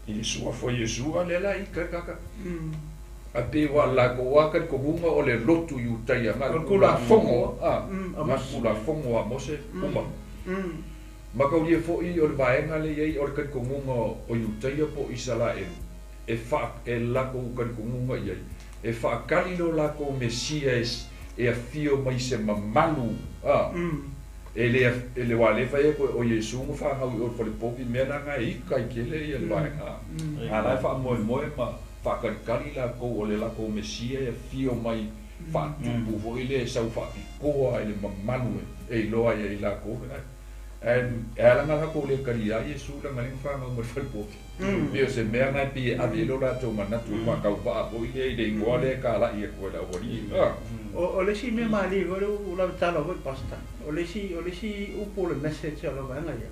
i le suafa o Iesu, a lea la e ika ai tagata. Ae pei ua latou lava talitonuga o le lotu Iutaia na o le Tulafono a, na o le Tulafono a Mose uma. Ma taulia foi o le vaega lea e i ai o le talitonuga o Iutaia po o Isaraelu e faa e latou talitonuga i ai e faatali lo latou Mesia e afio mai se mamalu a e le aua lea e fai atu o Iesu na fanau i o i le falepovi mea la na e ika ai tele ia le vaega a la e faamoemoe ma faatalitali latou o le latou Mesia e afio mai faatupu foi lea e sau faapitoa i le mamalu e iloa ai e i latou ae ala ona latou le talia ai Iesu leaga lea na fanau mai le falepovi. Pei o se mea na e pei e ave i ai lo latou manatu e faatauvaa foi lea i le igoa lea e talai atu e le aualii. O le isi mea malie foi lea ua lavetala foi Pastor, o le isi o le isi upu o le message a le vaega ia,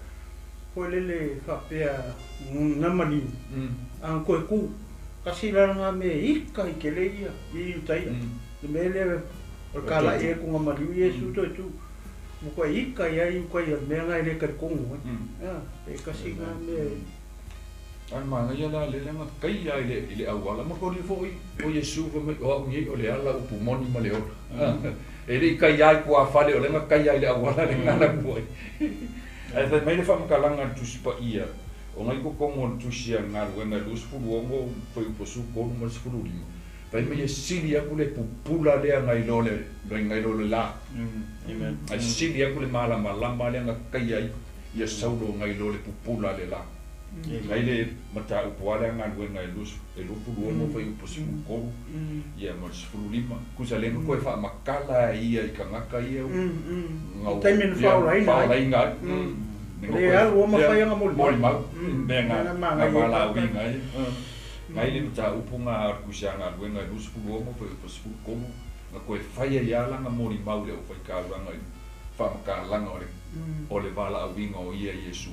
foi lele faapea na maliu a na toe tu. Tasi la lena mea e ika i tele ia i uta ia. Le mea lea o le talai atu na maliu Iesu toe tu. Ua toe ika i ai uta ia le mea lena e le talitonu ai. Pe tasi lena mea e. Ae manaia la lea na taia i le auala ma toli foi o Iesu fai mai o au nei o le ala upu moni ma le ola. E le i taia ai tuafale o lea na taia i le auala le na alu ai. Ae fai mai le faamatalaga a le Tusi Paia, o nai totonu o le Tusi a le Galuega e 26 fuaiupu 13 ma le 15, fai mai e sili atu le pupula lea nai lo le nai lo le la. Ae sili atu le malamalama lea na taia ai ia Saulo nai lo le pupula le la. Nai le mataupu lava lea a Galuega e 26 fuaiupu 13 ia ma le 15, tusa lea na toe faamatala ai ia i tagata ia I taimi na faaolaina ai. Le alu o mafai ona molimau. Mea na valaauina ai. Nai le mataupu na a le Tusi a Galuega e 26 fuaiupu 13, na toe fai ai lava lana molimau i le aufaigaluega i faamatalaga o le valaauina o ia Iesu.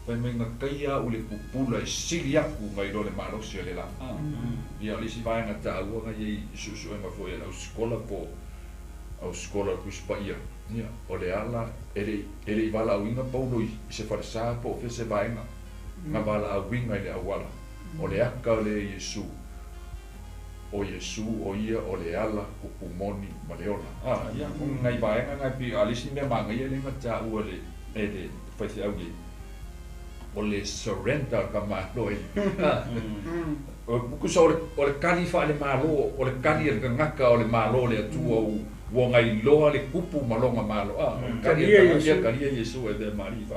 Fai mai na taia au i le pupula e sili atu nai lo le malosi o le la. Ia o le isi vaega taua na i ai i suesuega foi a le ausikola po o ausikola o le Tusi Paia, ia o le ala e le i valaauina Paulo i se falesa po o fea se vaega na valaauina i le auala o le aka o le Iesu. O Iesu o ia o le ala, upu moni ma le ola. Ia o nai vaega na e pei a le isi mea manaia lea na taua e le faifeau nei. o le surrender o le tamāloa i Tusa o le kali faale-Malo, o le kali a le tagata o le Malo o le Atua ua gailoa le kupu ma lona Malo. A, o le kali a le tagata, ia talia Iesu e avea ma Alii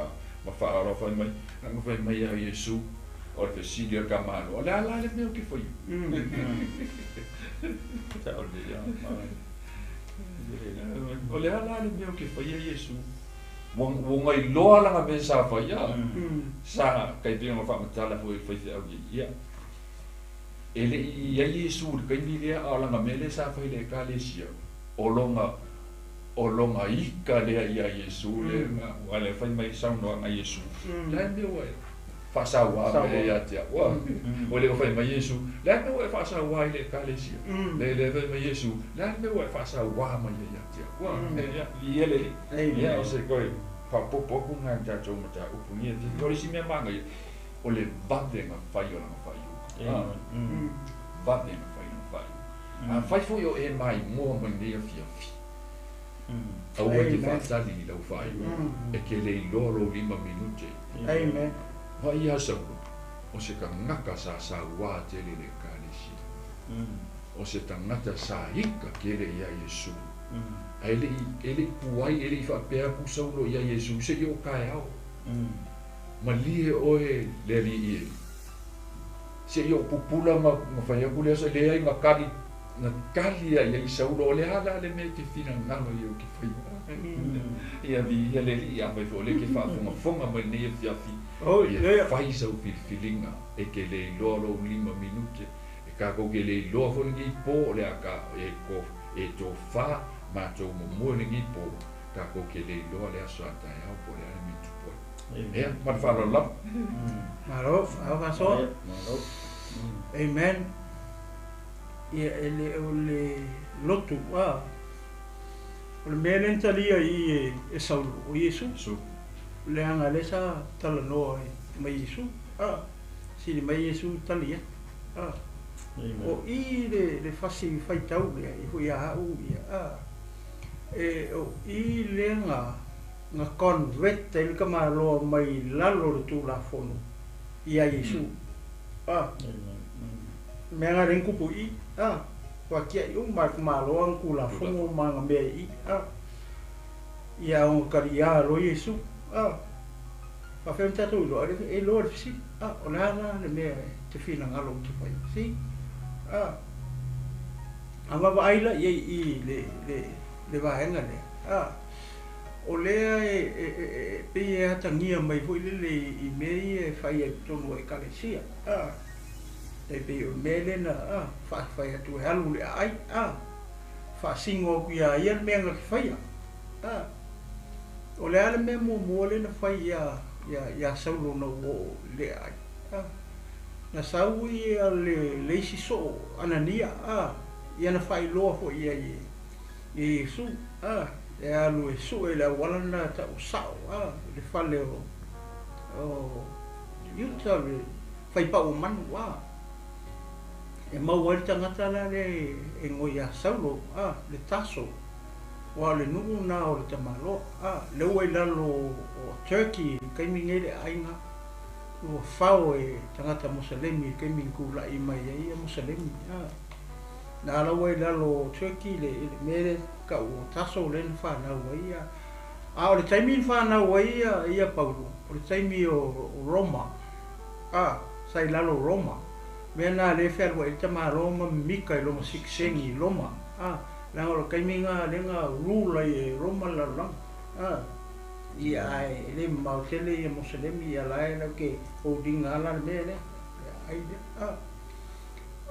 ma Faaola. Fai mai, na fai mai a Iesu, o le fesili a le tamāloa, o le a la le mea ou te faia? O le a la le mea ou te faia Iesu? Ua gailoa lana mea sa faia, sa tai pei ona faamatala foi e le faifeau i ai. Ia, e le i i ai Iesu i le taimi lea, a o lana mea lea sa fai i le Ekalesia, o lona, o lona ika lea iā Iesu, lea na, aua lea fai mai saunoaga a Iesu, le a le mea ua e faasauā mai ai ia te au? Ua le o fai mai Iesu, le a le mea ua e faasauā i le Ekalesia? Le lea fai mai Iesu, le a le mea ua e faasauā mai ai ia te au? Ia, viia le Alii. Ia, o se toe faaopoopo atu lena i le tatou mataupu nei. O le isi mea manaia, o le vave ona fai o lana faaiuga. Vave ona fai lana faaiuga. Afai foi o e maimoa mai nei afiafi, aua e te faatali i lau faaiuga, e te le iloa lou 5 minute. Vaai ia Saulo, o se tagata sa sauā tele i le Ekalesia. O se tagata sa ika tele iā Iesu. Ae le i, e le i puai, e le i faapea atu Saulo iā Iesu, se i oo taeao. Malie oe le Alii e, se i ou pupula ma fai atu le aso, e leai na tali, na tali a i ai Saulo, o le a la le mea e te finagalo i ai ou te faia? Ia viia le Alii, afai foi o lea e te faafogafoga mai lenei afiafi, ia fai sau filifiliga, e te le iloa lou 5 minute, e tatou te le iloa foi lenei po, o le a ta, e to, e tofa matou momoe lenei po, tatou te le iloa le aso a taeao po o le a le mea e tupu ai. Ia, ma le faaaloalo lava. Malo, malo faasoa. Amen. Ia, e le o le lotu, a. O le mea lea na talia i i e Saulo, o Iesu. Iesu. Leaga lea sa talanoa ai ma Iesu, a. Sili mai Iesu tali atu, a. O i le fasi faitau lea i foi ia au, ia, a. E, o i lea na convert ai le tamaloa mai lalo o le Tulafono iā Iesu. A. Mea na lea na tupu i i, a. Ua tiai uma e le tamaloa na Tulafono ma ana mea i i, a. Ia ona taliā loa Iesu, a. Faafefea ona tatou iloa ai e iloa le fesili, a. O le a la le mea e te finagalo ou te faia? See? A. A vaavaai la i ai i i le vaega lea, a. O lea e pei e atagia mai foi lele i mea ia e fai ai i totonu o Ekalesia, a. E pei o le mea lea na fai atu e alu i le aai, a. Faasino atu iā ia le mea na te faia, a. O le a le mea muamua lea na fai iā Saulo na ua oo i le aai, a. Na sau ia le isi soo, Anania, a, ia na faailoa foi i ai e Iesu, a, e alu e sue i le auala lena e tau sao, a, i le fale o Iuta, le faipau o manu, a, e maua ai le tagata la lea e igoa ia Saulo, a, le Taso, aua o le nuu lena o le tamaloa, a, lea ua i lalo o Turkey i le taimi nei le aiga. Ua fao e tagata Moselemi i le taimi na tulai mai ai ia Moselemi. Na ala ua i lalo o Turkey le mea lea tau o Taso lea na fanau ai ia. A o le taimi na fanau ai ia Paulo, o le taimi o Roma, sa i lalo o Roma. Mea na lea e fealuai ai le tamaloa ma mimika i lona sitiseni i Roma. Leaga o le taimi na lea na rule ai e Roma le lalolagi. Ia, ae e le mamao tele ia Moselemi, ia la e lau te holding ala le mea lea, le aai lea, a.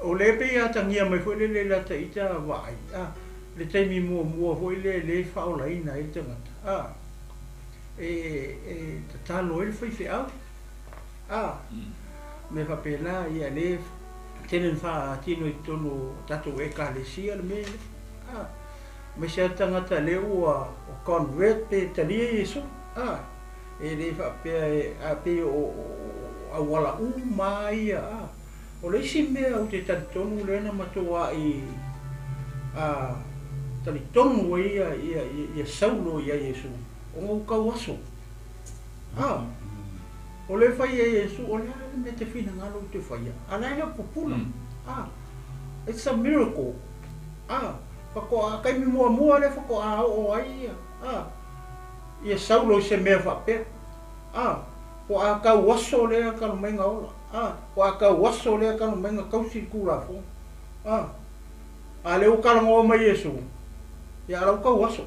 O lea pei e atagia mai foi lele i lata ita vaai, a, le taimi muamua foi lea lea e faaolaina ai le tagata, a, e tatalo ai le faifeau, a, mea faapena, ia lea e tele na faatino i totonu o tatou Ekalesia le mea lea, a. Aemaise lava tagata lea ua convert pe talia Iesu, a, e le faapea e, a pei o auala uma lava ia, a. O le isi mea ou te talitonu lea na matuai, a, talitonu ai ia Saulo ia Iesu, ona ua tau aso, a. O le fai e Iesu, o le a le mea e te finagalo ou te faia, a la e le o pupula. A, it's a miracle. A, faatoa, taimi muamua lea faatoa oo ai ia, a, ia Saulo i se mea faapea. A, faatoa tau aso lea talu mai na ola. A, faatoa tau aso lea talu mai na tausi le Tulafono. A, a lea ua talanoa mai Iesu, ia a la ua tau aso.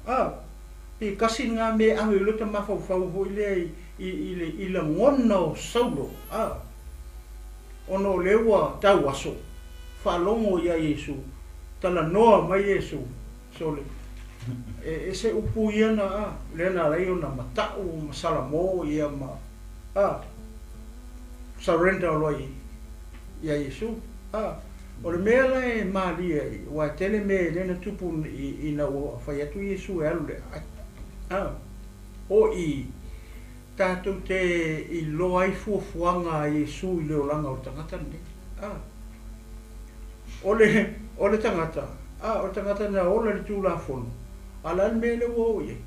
A, pe tasi lena mea e ave i lota mafaufau foi lea i, i, i, le, i lagona o Saulo, a, ona o lea ua tau aso, faalogo ia Iesu, talanoa mai Iesu, sole, e, e se upu ia na, a, lea na ala ai ona mata'u ma salamo ia ma, a, surrender loa i, ia Iesu, a. O le mea la e malie ai, aua e tele mea e lea na tupu ina ua fai atu Iesu e alu i le aai, a, o i, tatou te iloa ai fuafuaga a Iesu i le olaga o le tagata lenei. A, o le, o le tagata, a, o le tagata na ola i le Tulafono, a o le a le mea lea ua oo i ai?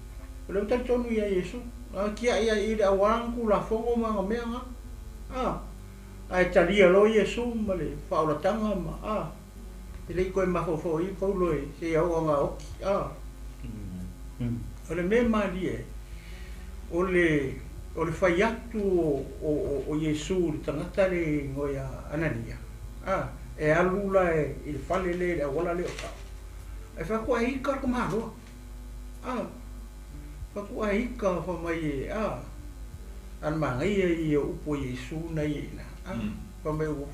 O lea ua talitonu ia Iesu, a tiai ai i le auala na Tulafono ma ana mea na. A. Ae talia loa Iesu ma le faaolataga ma, a, e le i toe mafaufau ai Paulo e seia oo ana oki, a. O le mea malie, o le, o le fai atu o, o, o Iesu i le tagata le igoa ia Anania, a, e alu la e, i le fale lea i le auala lea o Sao. Ae fai atu, ae ika le tamaloa. A, fai atu, ae ika, fai mai e, a, A le manaia ia o upu a Iesu na ia i ina. A, fai mai ua,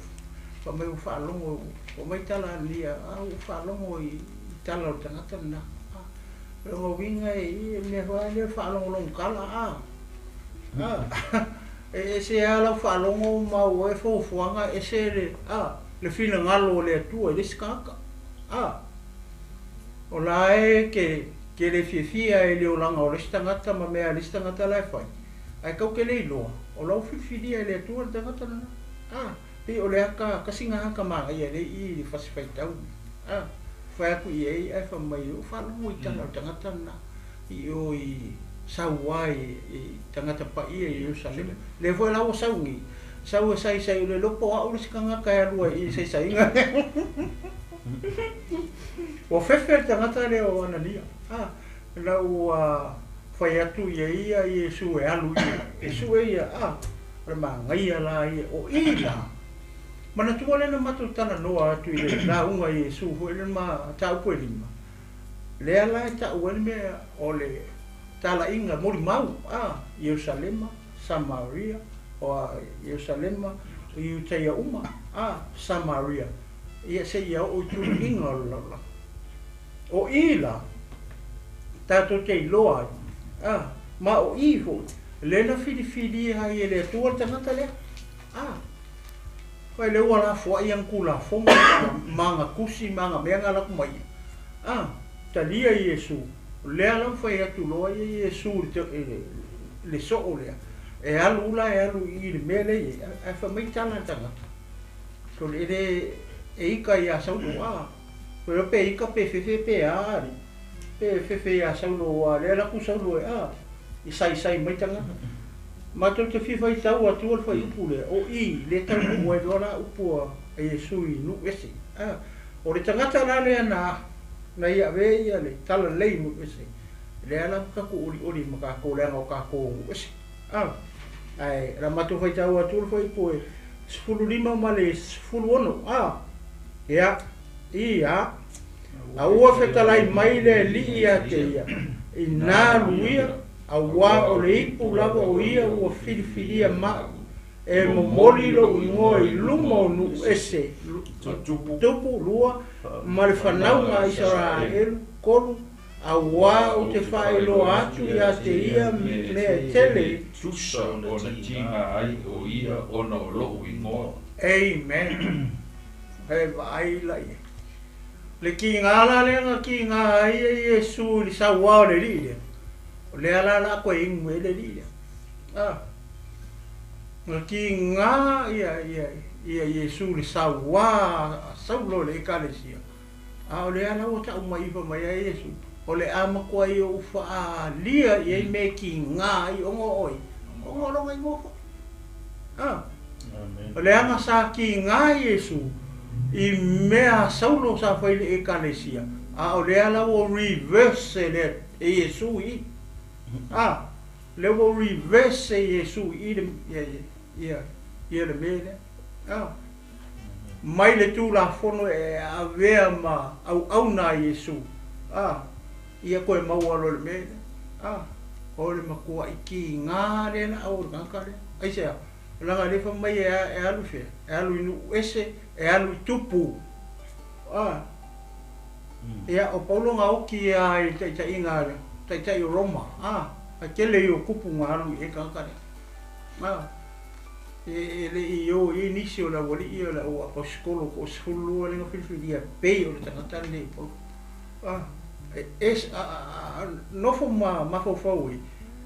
fai mai ua faalogo, fai mai tala a Lia, a ua faalogo i, i tala o le tagata lena. A, o lona uiga e i, e mea foi lea o le faalogologo tala, a. A, e ese lava lau faalogo ma ua e fuafuaga ese le, a, le finagalo o le Atua i le isi tagata. A, o la e ke, ke le fiafia i le olaga o le isi tagata ma mea a le isi tagata la e fai. Ae kau ke le iloa, o la ua filifilia e le Atua le tagata lena. A, pei o le aka, kasi nga aka manaia lea i i le fasi faitau. A, fai atu i ai ae fai mai, ua faalogo i tala o le tagata lena i o i sau ai i tagata paia i Ierusalema. Lea foi la ua sau nei, sau e saisai o le iloa po o au le isi tagata e alu ai i le saisaiga lea. Ua fefe le tagata lea o Anania. A, Ina ua fai atu ia ia Iesu e alu ia, e sue ia, a, o le manaia la ia, o i la. Manatua lea na matou talanoa atu i le lauga a Iesu foi lea ma mataupu e lima, lea la e tau ai le mea o le talaiga molimau, a, Ierusalema, Samaria, o a, Ierusalema, o Iutaia uma, a, Samaria, ia seia oo i tuluiga o le lalolagi. O i la, tatou te iloa ai, a, ma o i foi, lea na filifilia ai e le Atua le tagata lea. A, fai lea ua lafoai ana Tulafono ma ana tusi ma ana mea na alu atu ma ia. A, talia Iesu, lea la ua fai atu loa ia Iesu i le, le soo lea, e alu la e alu i le mea lea e i ai, ae fai mai tala le tagata, sole e le e ika iā Saulo, a. Koe pe ika pe fefe pe a ali pe fefe ia Saulo ua lea laku Saulo e a i saisai mai tagata. Matou te fia faitau atu o le fuaiupu lea o i le taunuu ai loa la upu a Iesu i nuu ese. A o le tagata la lea na na ia ave ia le talalelei i nuu ese lea la ua tatou olioli ma tatou leaga o tatou o nuu ese. A ae la matou faitau atu o le fuaiupu e 15 ma le 16 a ia Ia, a ua fetalai mai le alii ia te ia, Inā alu ia, auā o le ipu lava o ia ua filifilia maʻu, e momoli lou igoa i luma o nuu ese, tupu, lua, ma le fanauga a Isaraelu, tolu, auā ou te faailoa atu ia te ia mea e tele. Tusa ona tiga ai o ia ona o loʻu igoa. Amen. He vaai la ia. Le kiga la lea na kiga ai e Iesu i le sauā o le alii lea, o lea la la koe inu ai le alii lea. A, na kiga ia, ia, ia Iesu i le sauā a Saulo i le Ekalesia, a o lea la ua tau mai fai mai ai Iesu, o le a matuai ou faaalia i ai mea e kiga ai ona o oe, ona o lona igoa foi. A leaga sa kiga Iesu i mea a Saulo sa fai i le Ekalesia, a o lea la ua reverse e e Iesu i i. A lea ua reverse e Iesu i i le, ia, ia, ia le mea lea. A mai le Tulafono e avea ma auauna a Iesu, a ia koe maua loa le mea lea. A o le matua'i kiga lea la au o le tagata lea. Aisea? Leaga lea fai mai e alu i fea? E alu i nuu ese, e alu i tupu. A ia, o Paulo na oti lava i le taitaiga a le taitai o Roma. A ae tele ia o tupu na alu i ai le tagata lea. A e le i o i ai nisi o le aualii o le au apaositolo toasefululua lea na filifilia e pei o le tagata lenei o Paulo. A e ese, a nofo ma mafaufau ai,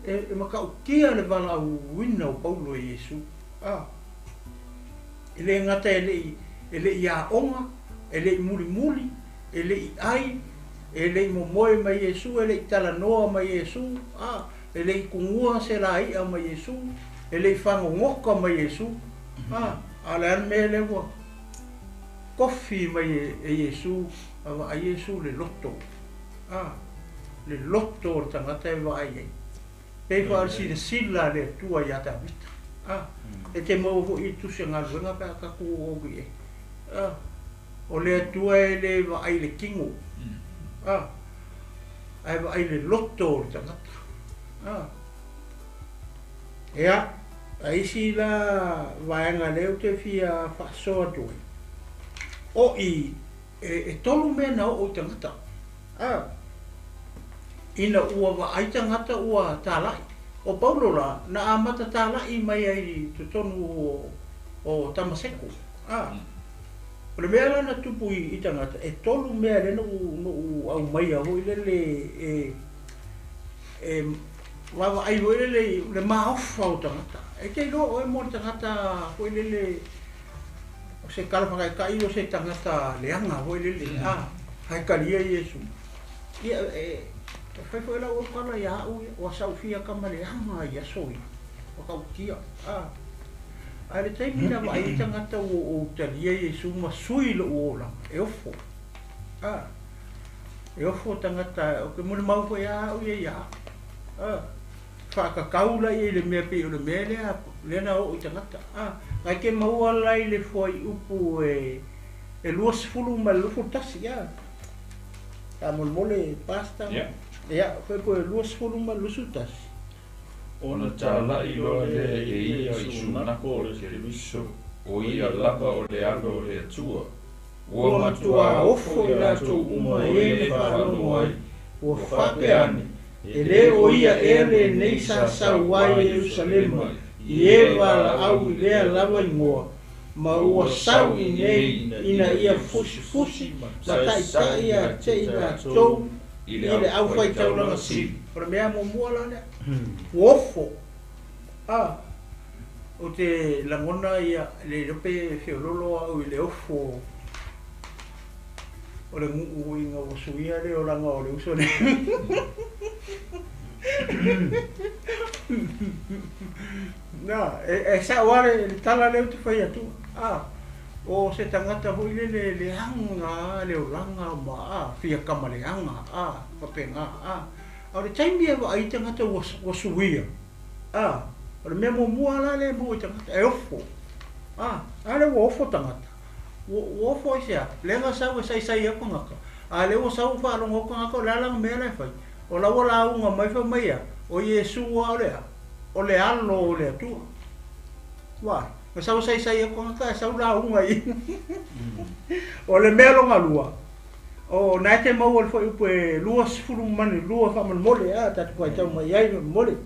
e matautia le valaauina o Paulo e Iesu. A e le gata e le i aoga, e le i mulimuli, e le i ai, e le i momoe ma Iesu, e le i talanoa ma Iesu, a e le i tunua se lai'a ma Iesu, e le i fagogota ma Iesu. A a o le a le mea lea ua tofi mai e Iesu? A vaai Iesu le loto, a le loto o le tagata e vaai ai, pei foi o le silasila a le Atua iā Tavita. A e te maua foi i le Tusi a Galuega pe a tatou oo atu i ai. A o le Atua e le vaai i le tino, a ae vaai i le loto o le tagata. A ia, a isi la vaega lea ou te fia faasoa atu ai, o i e tolu mea na oo i tagata. A ina ua vaai tagata ua tala'i. O Paulo la, na amata tala'i mai ai i totonu o Tamaseko. A o le mea la na tupu i tagata, e tolu mea lea na ou aumaia foi lele e vaavaai foi lele le maofa o tagata. E te iloa oe mo le tagata foi lele o se tala faataitai o se tagata leaga foi lele, a ae talia Iesu. Ia, e fai foi lau aukala ia au ia, ua saufia kama leaga i aso ia, ua tautia. A ae le taimi na vaai ai tagata ua ou talia Iesu ma sui lou olaga, e ofo. A e ofo tagata, ou te molimau foi a au ia ia au. A faatatau la ia i le mea pei o le mea lea lea na oo i tagata. A ae te maua la i le fuaiupu e 20 ma le 21, a faamolemole Pastor. Ia, fuaiupu e 20 ma le 21. Ona tala'i loa lea e ia i Sunako o le Keriso, o ia lava o le Alo o le Atua. Ua matuā ofo i latou uma e na faalogo ai, ua faapea ane, E le o ia ea lenei sa sau ai i Ierusalema i e valaau i lea lava igoa, ma ua sau i nei ina ia fusifusi ma taitai ia te i latou i le aufaitaulaga sili? O le mea muamua la lea, ua ofo. A ou te lagona ia le iloa pe feololo au i le ofo o le nuu ina ua suia le olaga o le uso nei. Na, e sa'o lava le tala lea ou te fai atu, a o se tagata foi lele leaga le olaga ma a fia kama leaga a faapena a. A o le taimi e vaai ai tagata ua suia, a o le mea muamua la lea e maua i tagata, e ofo. A, a lea ua ofo tagata. Ua ofo aisea? Lea na sau e saisai au tagata, a lea ua sau faalogo atu tagata o le a lana mea la e fai? O la ua lauga mai fai mai a, o Iesu lava o le a? O le Alo o le Atua. Vaai, na sau e saisai au tagata ae sau lauga i. O le mea lona lua, o na e te maua le fuaiupu e 22 faamolemole, a tatou faitau mai ai faamolemole.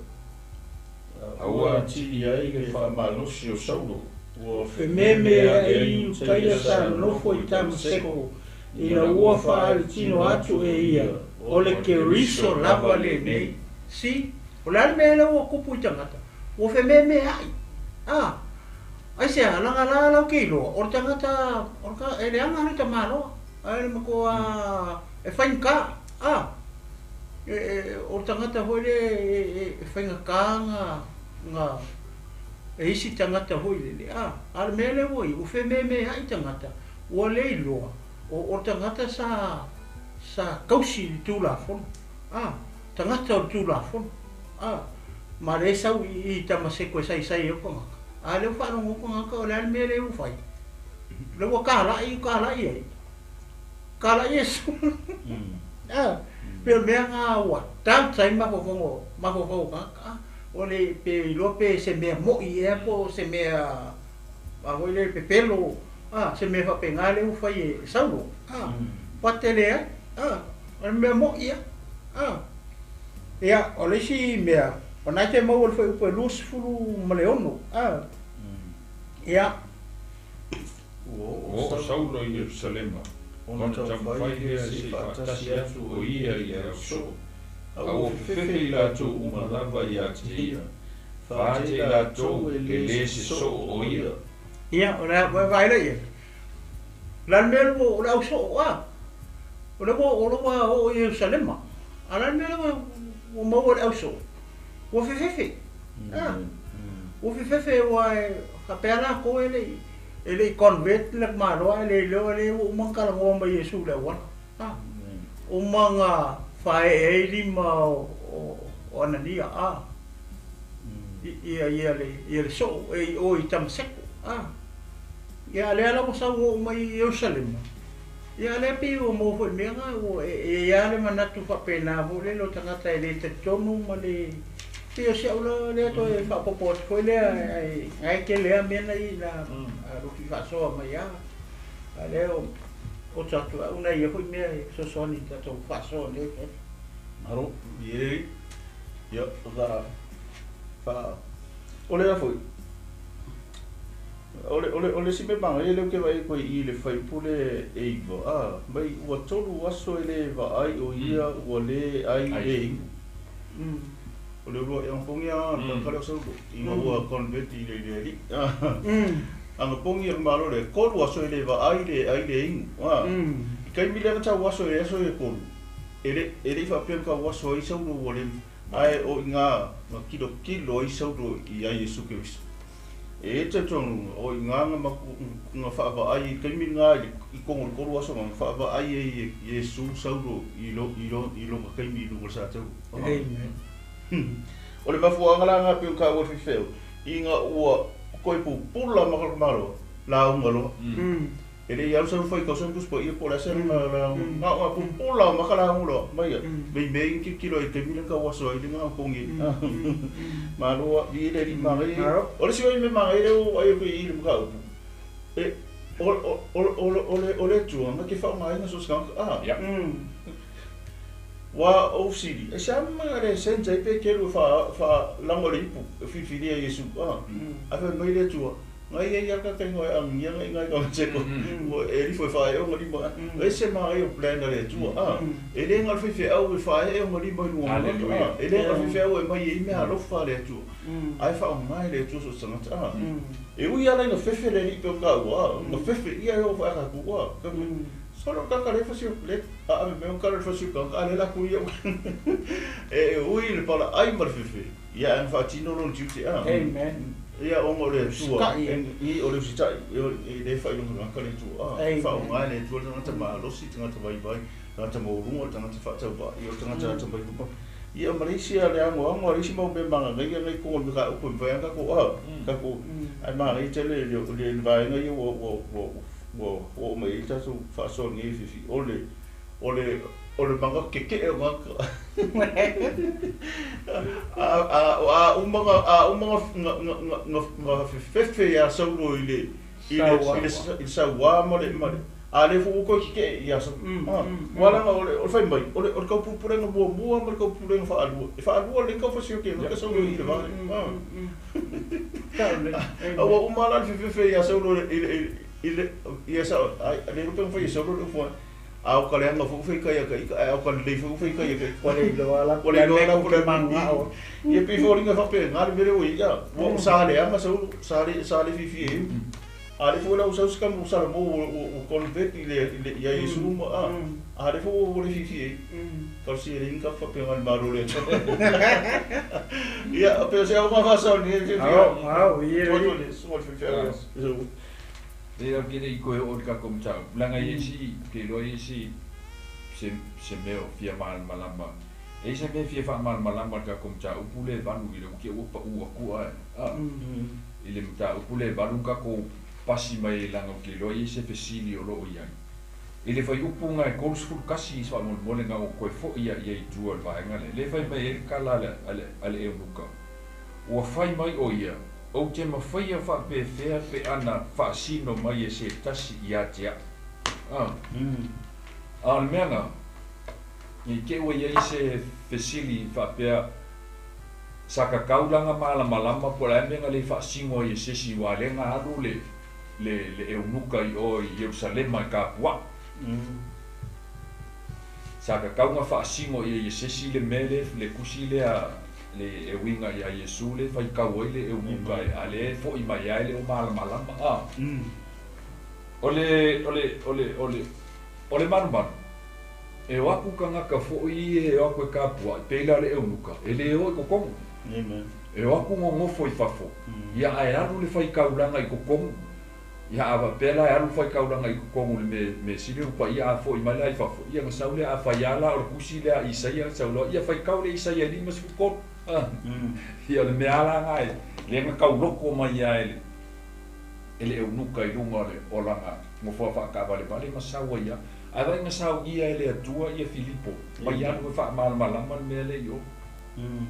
A ua atili ai le faamalosi o Saulo. Ua Fememeaʻi Iutaia sa nofo i Tamaseko, ina ua faalitino atu e ia, o le Keriso lava lenei. See? O le a le mea lea ua tupu i tagata? Ua fememeaʻi. A! Aisea, laga la lau ke iloa, o le tagata, o le e leaga le tamaloa, ae le matua e faigata. A! O le tagata foi lea e faigata na e isi tagata foi lele, a a le mea lea ua i ai, ua fememea'i tagata, ua le iloa o le tagata sa sa tausi i le Tulafono, a tagata o le Tulafono, a ma lea e sau i i Tamaseko e saisai ai o tagata, a lea ua faalogo o tagata o le a le mea lea ua fai, lea ua kala'i kala'i ai, kala'i Iesu. A pei o le mea lena ua doubt ai mafaufauga mafaufau o tagata, a o le pe iloa pe se mea mo'i ea po o se mea a foi lele pepelo, a se mea faapena lea ua fai e Saulo, a pate leai, a o le mea mo'i lava. A ia, o le isi mea, o lena e te maua i le fuaiupu e 26, a ia. Ua oo Saulo i Ierusalema, ona taumafai lea se i faatasi atu o ia i le ausoo, a ua fefefe i latou uma lava ia te ia, faatea i latou e lē se soo o ia. Ia, o le a vaai lea i ai. O le a le mea lea ua, o le ausoo a? O lea ua, o lea ua oo i Ierusalema. A o le a le mea lea ua maua i le ausoo? Ua fefefe. A? Ua fefefe aua e faapea latou e le i, e le i convert le Malo ae le iloa lea ua uma ona talanoa mai Iesu i le auala. A? Uma ona faaee ai lima o, o, o Anania, a? Ia, ia le, ia le soo e i o i Tamaseko, a? Ia a lea la ua sau oo mai i Ierusalema, ia a lea pei ua maua foi i le mea lena, ua e i ai lava le manatu faapena foi lele o tagata e le talitonu ma le, pei o si au la lea toe faaopoopo atu foi lea, ae na e tele lava mea na i ina Lufi faasoa mai lava, a lea o oto atu au nai ia foi mea e fesoasoani i le tatou faasoa i lenei afiafi. Malo, ie, ia, sa, fa, o le a foi, O le, o le, o le isi mea manaia lea ou te vaai atu ai i i le faipule e 9, a, mai ua tolu aso e le vaai o ia ua le ai le inu. O le uluai anapogi a le tagata lea o Saulo ina ua convert i le, i le Alii. Anapogi a le Malo lea, tolu aso e le vaai, le ai, le inu. A, i taimi lea na tau aso e aso e tolu, e le, e le i faapea na tau aso ai Saulo ua le, ae o i ina na tilotilo ai Saulo i ai Iesu Keriso. E i ai talitonu o i ina na na faavaai i taimi lena i totonu o le tolu aso na faavaai ai e Iesu Saulo i lo i lo i lona taimi i luga o le satau. Amen. O le mafuaaga la lena pei ona taua e le faifeau, ina ua toe pupula ma le Malo, lauga loa. E le i alu sau fai tausa Tusi Paia po o le a se aluga lauga, na o na pupula ma ka lauga loa mai ia, mei mei ni tilotilo ai i le taimi lea na tau aso ai le gagatogi ai. Malo a, viia le Alii manaia. O le isi foi mea manaia lea ua ou vaai atu i i le mataupu, e, o, o, o, o, o le, o le Atua na te faaaogaina so o se tagata, a. Ua ou fesili, aisea ma le sense ai Peteru e faa, faalago i le ipu e filifilia Iesu, a. Ae fai mai le Atua, Ngai ai a ka ingoa e agigia ngai ngai ka seko e lifo e whae o lima e se ma ai o plan a le Atua a e le ngal faifeau e whae o lima i lunga a e le ngal faifeau e mai e i mea alofa le Atua ai whaonga e le Atua so tangata a e ui ala ina fefe le lipe o ka ua na fefe ia e o whae ka ku a solo ka ka le fasi le a ave me o ka le fasi ka ka le la ku ia e ui le pala ai ma le fefe ia e whaatino lona tiute a. Amen. Ia ona o le Atua, Usitai e. I o le usitai, e le faailoga le Atua, a Amen. faaaoga e le Atua le tagata malosi, tagata vaivai, tagata maualuga, tagata faatauvaa, ia o le tagata atamai uma. Ia ma le isi a le agoago a le isi mau mea magagaia nei i totonu o le mataupu e mafai lava ona tatou, a, tatou, ae manaia tele le, le, le vaega ia ua, ua, ua, ua oo mai ai le tatou faasoa i lenei afiafi, o le, o le, o le manatu tetee o tagata. A uma a uma na fefefe iā Saulo i le i le i le sauā ma le ma le a lea foi ua toe tetee iā Saulo. Aua leaga o le fai mai o le o le taupulepulega muamua ma le taupulepulega faalua, e faalua lelei tau fasioki e gata Saulo i le va lea. A ua uma la le fefefe iā Saulo i le i le ia sa ai le iloa pe na fai e Saulo le upu A o ka leaga foi ua faikai ia ka ika, ae o ka lelei foi ua faikai ia ka ika. Ua le iloa la Ua le iloa la po le mangao. Ia pei foliga faapena le mea lea ua i ai. Ua sa leaga Saulo, sa le sa le fiafia i ai. A le foi la usau se kamu Salomô ua convert i le ia Iesu ma a. A le foi ua le fifi ai. Tausi e le inga faapea le Malo le Atua. Ia, pe o se auga faasao ni e fifi. Ao, ao, ia. Tuatu le susuga i le faifeau ia. Lea ou te le i toe oo i le tatou mataupu, leaga e i ai si, ou te iloa e i ai si, se, se mea o fia malamalama, e i ai se mea e fia faamalamalama i le tatou mataupu lea e valu i le ua te i ua pau atu ae, a, i le mataupu lea e valu na tatou pasi mai ai leaga ou te iloa e i ai se fesili o lo o i ai. I le fuaiupu na e 31 faamolemole na ou toe foi ai i tua o le vaega lea, lea e fai mai ai le tala a le, a le eunuka, Ua fai mai ʻo ia, Ou te mafaia faapefea pe ana faasino mai e se tasi ia te aʻu. A. A o le mea na, i te ua i ai se fesili faapea, sa tatau la na malamalama po o le a mea na le faasino ai e se isi aua lea na alu le, le, le eunuka i o i Ierusalema e tapuaʻu. Sa tatau na faasino i ai e se isi le mea le, le tusi lea le e uiga iā Iesu le faitau ai le eunuka e, a lea e foʻi mai ai le o malamalama. A. O le, o le, o le, o le, o le malumalu, e o aku tagata foi ia e o aku e tapuaʻi, pei la o le eunuka, e le o i totonu. E o aku nonofo i fafo, ia ae alu le faitaulaga i totonu, ia a faapea la e alu le faitaulaga i totonu i le mea, mea sili ona paia, a foi mai la i fafo, ia ona sau lea, a fai lava la o le tusi lea a Isaia, sau loa, ia faitau le Isaia 53. Ia o le mea lava la lena e, lea na tauloko mai ai e le, e le eunuka i luga o le olaga nofoa faataavalevale ma sau ai lava. Ae vaai na saunia e le Atua ia Filipo mai alu e faamalamalama le mea lea i o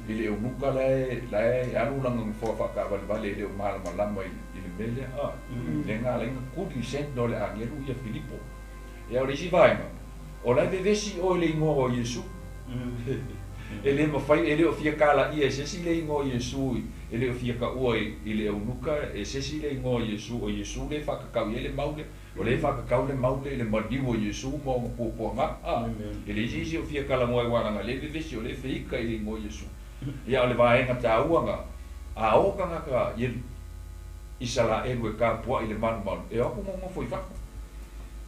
i le eunuka la e la e alu lana nofoa faataavalevale e le o malamalama i le mea lea a. Lea na ala ai ona tuli send loa le agelu ia Filipo. Ia o le isi vaega, o la e vevesi oe i le igoa o Iesu. E le mafai, e le o fia kalaia e se isi le igoa o Iesu, e le o fia taua i le eunuka e se isi le igoa o Iesu, o Iesu lea e faakakau i ai le mau lea, o lea e faakakau le mau lea i le maliu o Iesu ma ona puapuaga. A, e leai se isi o fia talanoa ai aua leaga o lea e vevesi, o lea e feika i le igoa o Iesu. Ia, o le vaega taua na, a o tagata Isalaelu e tapuai i le malumalu, e o atu nonofo i fafo,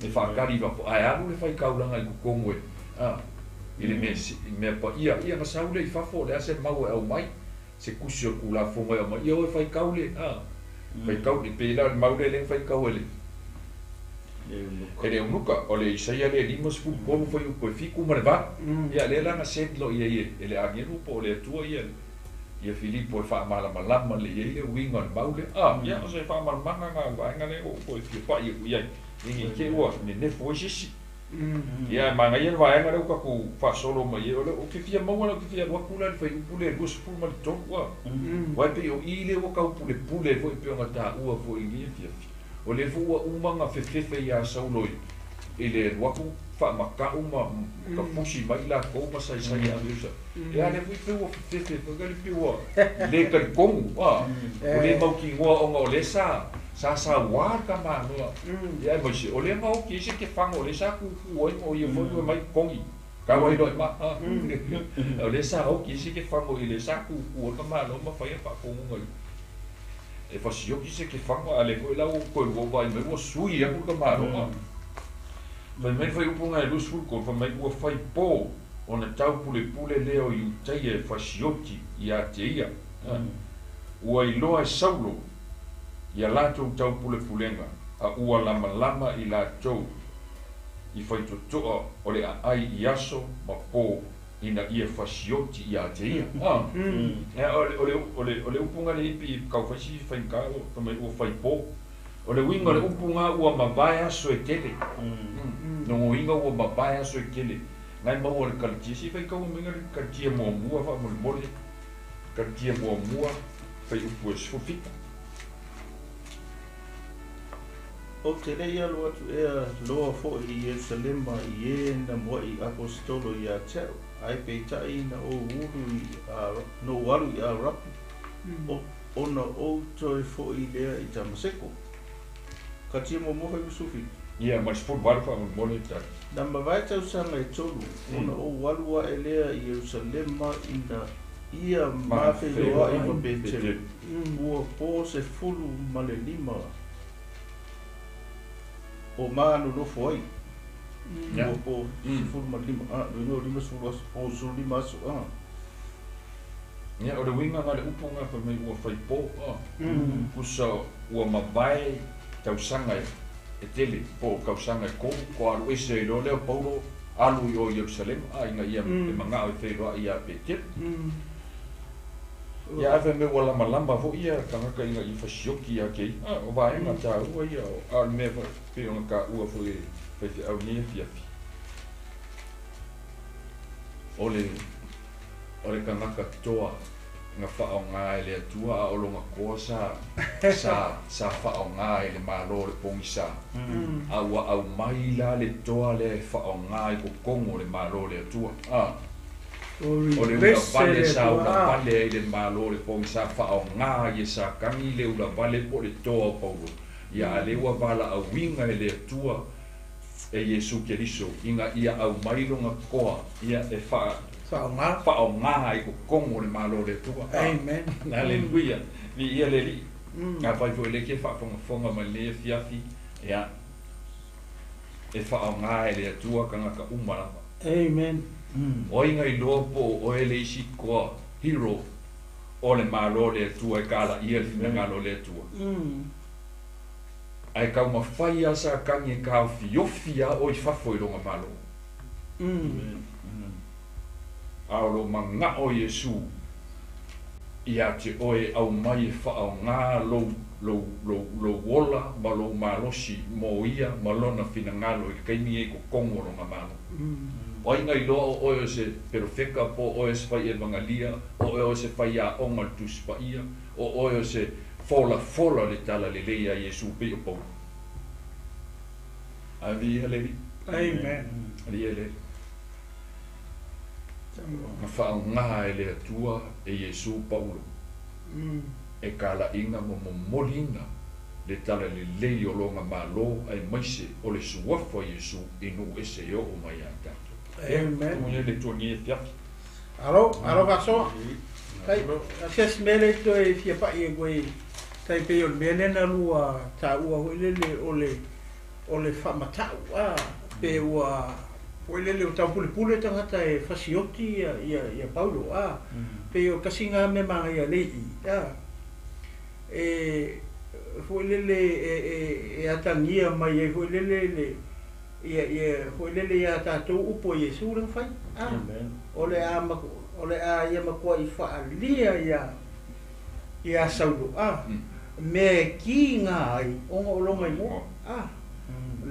e faatali i fafo, ae alu le faitaulaga i totonu e, a, i le mea, mea paia, ia na sau lea i fafo, o le a se mau e aumai, se tusi o le Tulafono e aumai, ia o e faitau le, a, faitau, e pei la o le mau lea lea na faitau e le, e le eunuka, o le Isaia lea 53 fuaiupu e 7 ma le 8, ia lea la na send loa i ai e le agelu po o le Atua ia, ia Filipo e faamalamalama lelei ai le uiga o le mau lea. A, ia, o se faamalamalamaga na o le vaega lea ua ou toe fia pai atu i ai, ne i te i ua nenefu ai se isi. Ia, e manaia le vaega lea ua tatou faasolo mai ai, o le, ou te fia maua la, ou te fia alu atu la i le fuaiupu lea e 23, a, aua e pei o i lea ua tau pulepule ai foi e pei ona taua foi i lenei afiafi. O lea foi ua uma ona fefefe ia Saulo i le alu atu faamata'u ma tapusi mai i latou ma saisai e ave i Ia lea foi pei ua fefefe foi lea pei ua le talitonu a, ua le mautinoa ona o lea sa sa sauā le tamaloa. Ia aemaise o lea na oti ai se kefaga o lea sa tutu ai ma o ia foi ua mai totogi tau ai loa i ma a. O lea sa oti ai se kefaga i lea sa tutu ai le tamaloa ma fai a faatonuga i e fasioti se kefaga a lea foi la ua toe ua vaai mai ua sui atu le tamaloa. Fai mai le fuaiupu na e 23, fai mai ua fai po ona taupulepule lea o Iutaia e fasioti ia te ia. Ua iloa e Saulo ia latou taupulepulega, a ua lamalama i latou i faitotoa o le aai i aso ma po ina ia fasioti ia te ia. O le upu na lea i tau fai si faigata fai mai ua fai po. O le uiga o le upu na ua mavae aso e tele. Nogoina ua mavae aso e tele. Nai maua le kalitia, se i faitaua mai le kalitia muamua faamolemole, kalitia muamua fuaiupu e 17. Ou te le i alu atu ea loa foi i Ierusalema i e na muaʻi aposetolo ia te aʻu, ae peitai na ou ulu i a, na ou alu i Arapi, o, ona ou toe foi lea i Tamaseko. Kalitia muamua fuaiupu 17. Ia, ma le 18 faamolemole tali. Na mavae tausaga e tolu, ona ou alu aʻe lea i Ierusalema ina ia mafeiloai ma Petelo. Ua po 15 O ma nonofo ai. Ua po 15, lona uiga o 50 aso, po o 15 aso. Ia, o le uiga na o le upu na fai mai ua fai po, tusa ua mavae tausaga e tele, po o tausaga e 3, ko alu ese ai loa lea o Paulo alu i o i Ierusalema, ina ia e manao e feiloai ia Petelo. Ia ae fai mai ua lamalama foi ia tagata ina ia fasioki ia te ia. O vaega taua ia, a o le mea foi pei ona taua foi e faifeau nei afiafi. O le o le tagata toa na faaaoga e le Atua a o lona toa sa sa sa faaaoga e le Malo o le pogisa. A ua aumai la le toa lea e faaaoga i totonu o le Malo o le Atua. O O le reverse ulavale le sa Atua ulavale ai le Malo o le pogisa faaaoga ai e Satani le ulavale po o le toa o Paulo. Ia a lea ua valaauina e le Atua e Iesu Keriso ina ia aumai lona toa ia e faa faaaoga. faaaoga i totonu o le Malo o le Atua. Amen. Aleluia. Viia le Alii. Afai foi o lea e te faafogafoga mai lenei afiafi, ia, e faaaoga e le Atua tagata uma lava. Amen. O ai na iloa po o oe le isi toa hero o le Malo o le Atua e kalaia le finagalo o le Atua. Ae taumafai lava Satani e taofiofi lava oe i fafo i lona Malo. A o lo o manao Iesu ia te oe e aumai e faaaoga lou, lou, lou, lou ola ma lou malosi mo ia ma lona finagalo i le taimi e i totonu o lona Malo. O ai na iloa o oe o se perofeta, po o oe o se fai evagalia, o oe o se faiaoga o le Tusi Paia, o oe o se folafola o le Talalelei a Iesu pei o Paulo. Ae viia le Alii. Amen. Viia le Alii. Na faaaoga e le Atua e Iesu Paulo e kalaina ma momoliina le Talalelei o lona Malo aemaise o le suafa o Iesu i nuu ese e oo mai ia tatou. Amen. Tumu ia le Atua nei afiafi. Alo, alo faasoa. Tai, se mea lea toe fia pai e koe tai pei o le mea lea na lua taua foi lele o le o le faamatau pe ua foi lele o taupulepule tagata e fasioti ia ia ia Paulo pei o tasi na mea magaia lea i e foi lele e e e atagia mai ai foi lele le ia ia foi lele ia tatou upu a Iesu le mafai Amen. o le a o le a ia matuai faaalia ia ia Saulo mea e kiga ai ona o lona igoa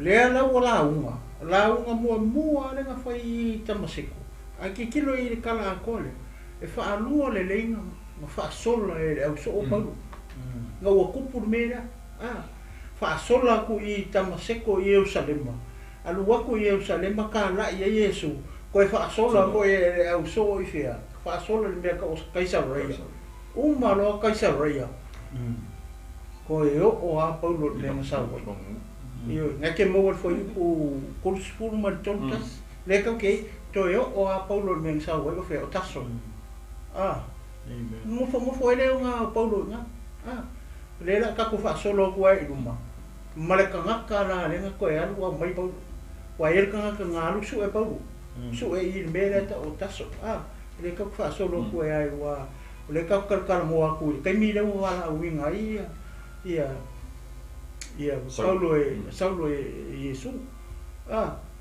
lea la ua lauga lauga muamua lea na fai i Tamaseko ae tilotilo i le tala atoa lea e faalua lelei na faasola e le ausoo Paulo na ua tupu le mea lea faasola atu i Tamaseko i Ierusalema alu atu i Ierusalema kalai ai Iesu toe faasola foi e le ausoo i fea faasola le mea tau o Kaisareia uma loa Kaisareia toe oo lava Paulo i le mea na sau ai. Ioe, na te maua le fuaiupu 31 lea tatou te i ai, toe oo lava Paulo i le mea na sau ai o fea o Taso. Nofonofo ai lea o na Paulo i ina. O lea o le a tatou faasolo atu ai i luma ma le tagata la lea na toe alu aumai Paulo. Aua e i ai le tagata na alu sue Paulo, sue i le mea lea e tau o Taso. O lea tatou te faasolo atu ai aua o lea tatou te talatalanoa atu i le taimi lea ua valaauina ai ia ia Paulo e Saulo e Iesu.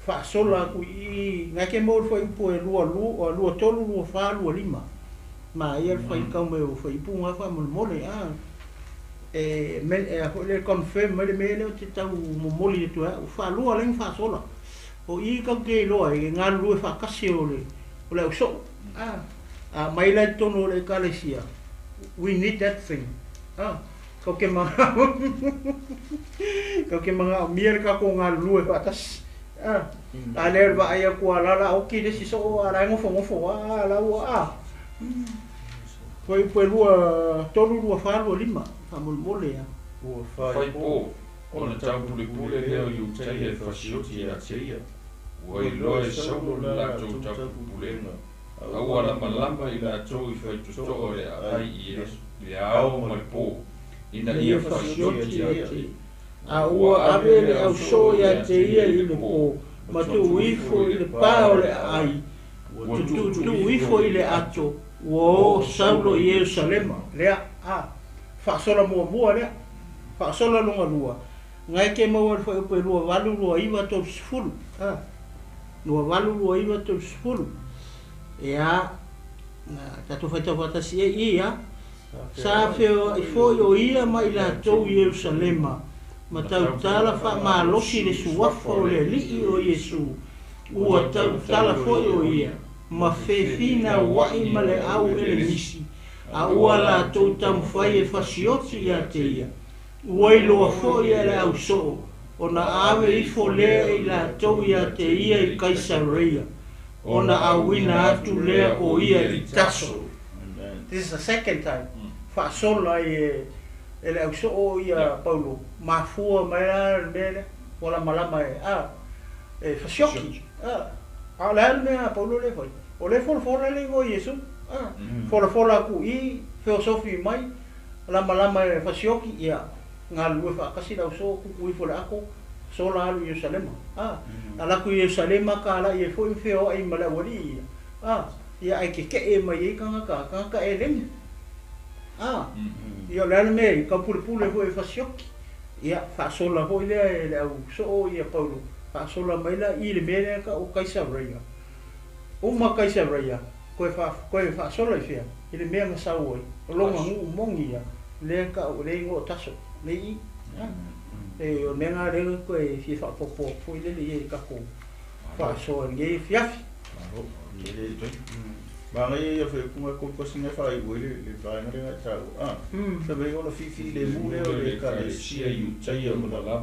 Faasola atu i i, na te maua le fuaiupu e 22, 23, 24, 25. Manaia le faitau mai o fuaiupu na faamolemole. E me e a foi lea confirm mai le mea lea ou te tau momoli atu ai au. Faalua lea na faasola. O i tatou te iloa ai e galulue faatasi o le o le ausoo. A aumai la i totonu o le Ekalesia, we need that thing. Tatou te manao tatou te manaomia le tatou galulue faatasi. A lea o le vaai atu a la la oti le isi soo a o la e nofonofo lava la ua Fuaiupu e 2, 3, 2, 4, 2, 5 faamolemole a. Ua Fai fai po, po, ona ona taupulepule taupulepule lea lea o o Iutaia Iutaia e e fasioti fasioti ia ia te te ia. ia. Ua Ua iloa iloa e e Saulo Saulo le le latou latou taupulepulega, taupulepulega, a a ua ua lamalama lamalama i i latou latou i i faitotoa faitotoa o le le aai aai i i le ao ao ma ma le le po, po, ina ina ia ia fasioti fasioti ia ia te te ia. ia. A ua ave le ausoo ia te ia i le po, ma tuu ifo i le pa o le aai, ua tuutuu ifo i le ato, ua o Saulo i Ierusalema. Lea, a, faasola muamua lea, faasola lona lua, na e te maua i le fuaiupu e 28, 29, 30, a, 28, 29, 30. Ia, na tatou faitau faatasi i ai i, a, Sa feoai foi o ia ma i latou i Ierusalema, ma tautala faamalosi le suafa o le Alii o Iesu, ua tautala foi o ia, ma fefinauai ma le au Elenisi, a ua latou taumafai e fasioti ia te ia. Ua iloa foi e le ausoo, ona ave ifo lea e i latou ia te ia i Kaisareia, ona auina atu lea o ia i Taso. This is the second time faasola ai e le ausoo ia Paulo, mafua mai la le mea lea ua lamalama e a e fasioki a. A o le a le mea a Paulo lea e fai? O lea e folafola le igoa o Iesu a, folafola atu i, feosofi mai, lamalama e fasioki, ia galulue faatasi le ausoo, tutu ifo i le ato, sola alu i Ierusalema a. Alu atu i Ierusalema talai ai foi ma feoai ma le aualii ia a. Ia ae kekeʻe mai ai tagata, tagata eleni. A, ia o le a le mea i taupulepule foi e fasioki. Ia, faasola foi lea e le au soo ia Paulo, faasola mai la i le mea lea e tau o Kaisareia. Uma Kaisareia, toe fa, toe faasola i fea? I le mea na sau ai, o lona nuu moni ia, lea e tau, lea e igoa o Taso, lea i i. A, e, o le mea lena lea toe fia faaopoopo atu foi lele i ai i le tatou faasoa i lenei afiafi. Malo. Manaia ia fuaiupuga e 31 e faaiu ai le vaega lea e taua. A, fai mai ona filemu lea o le Ekalesia i Iutaia ma lava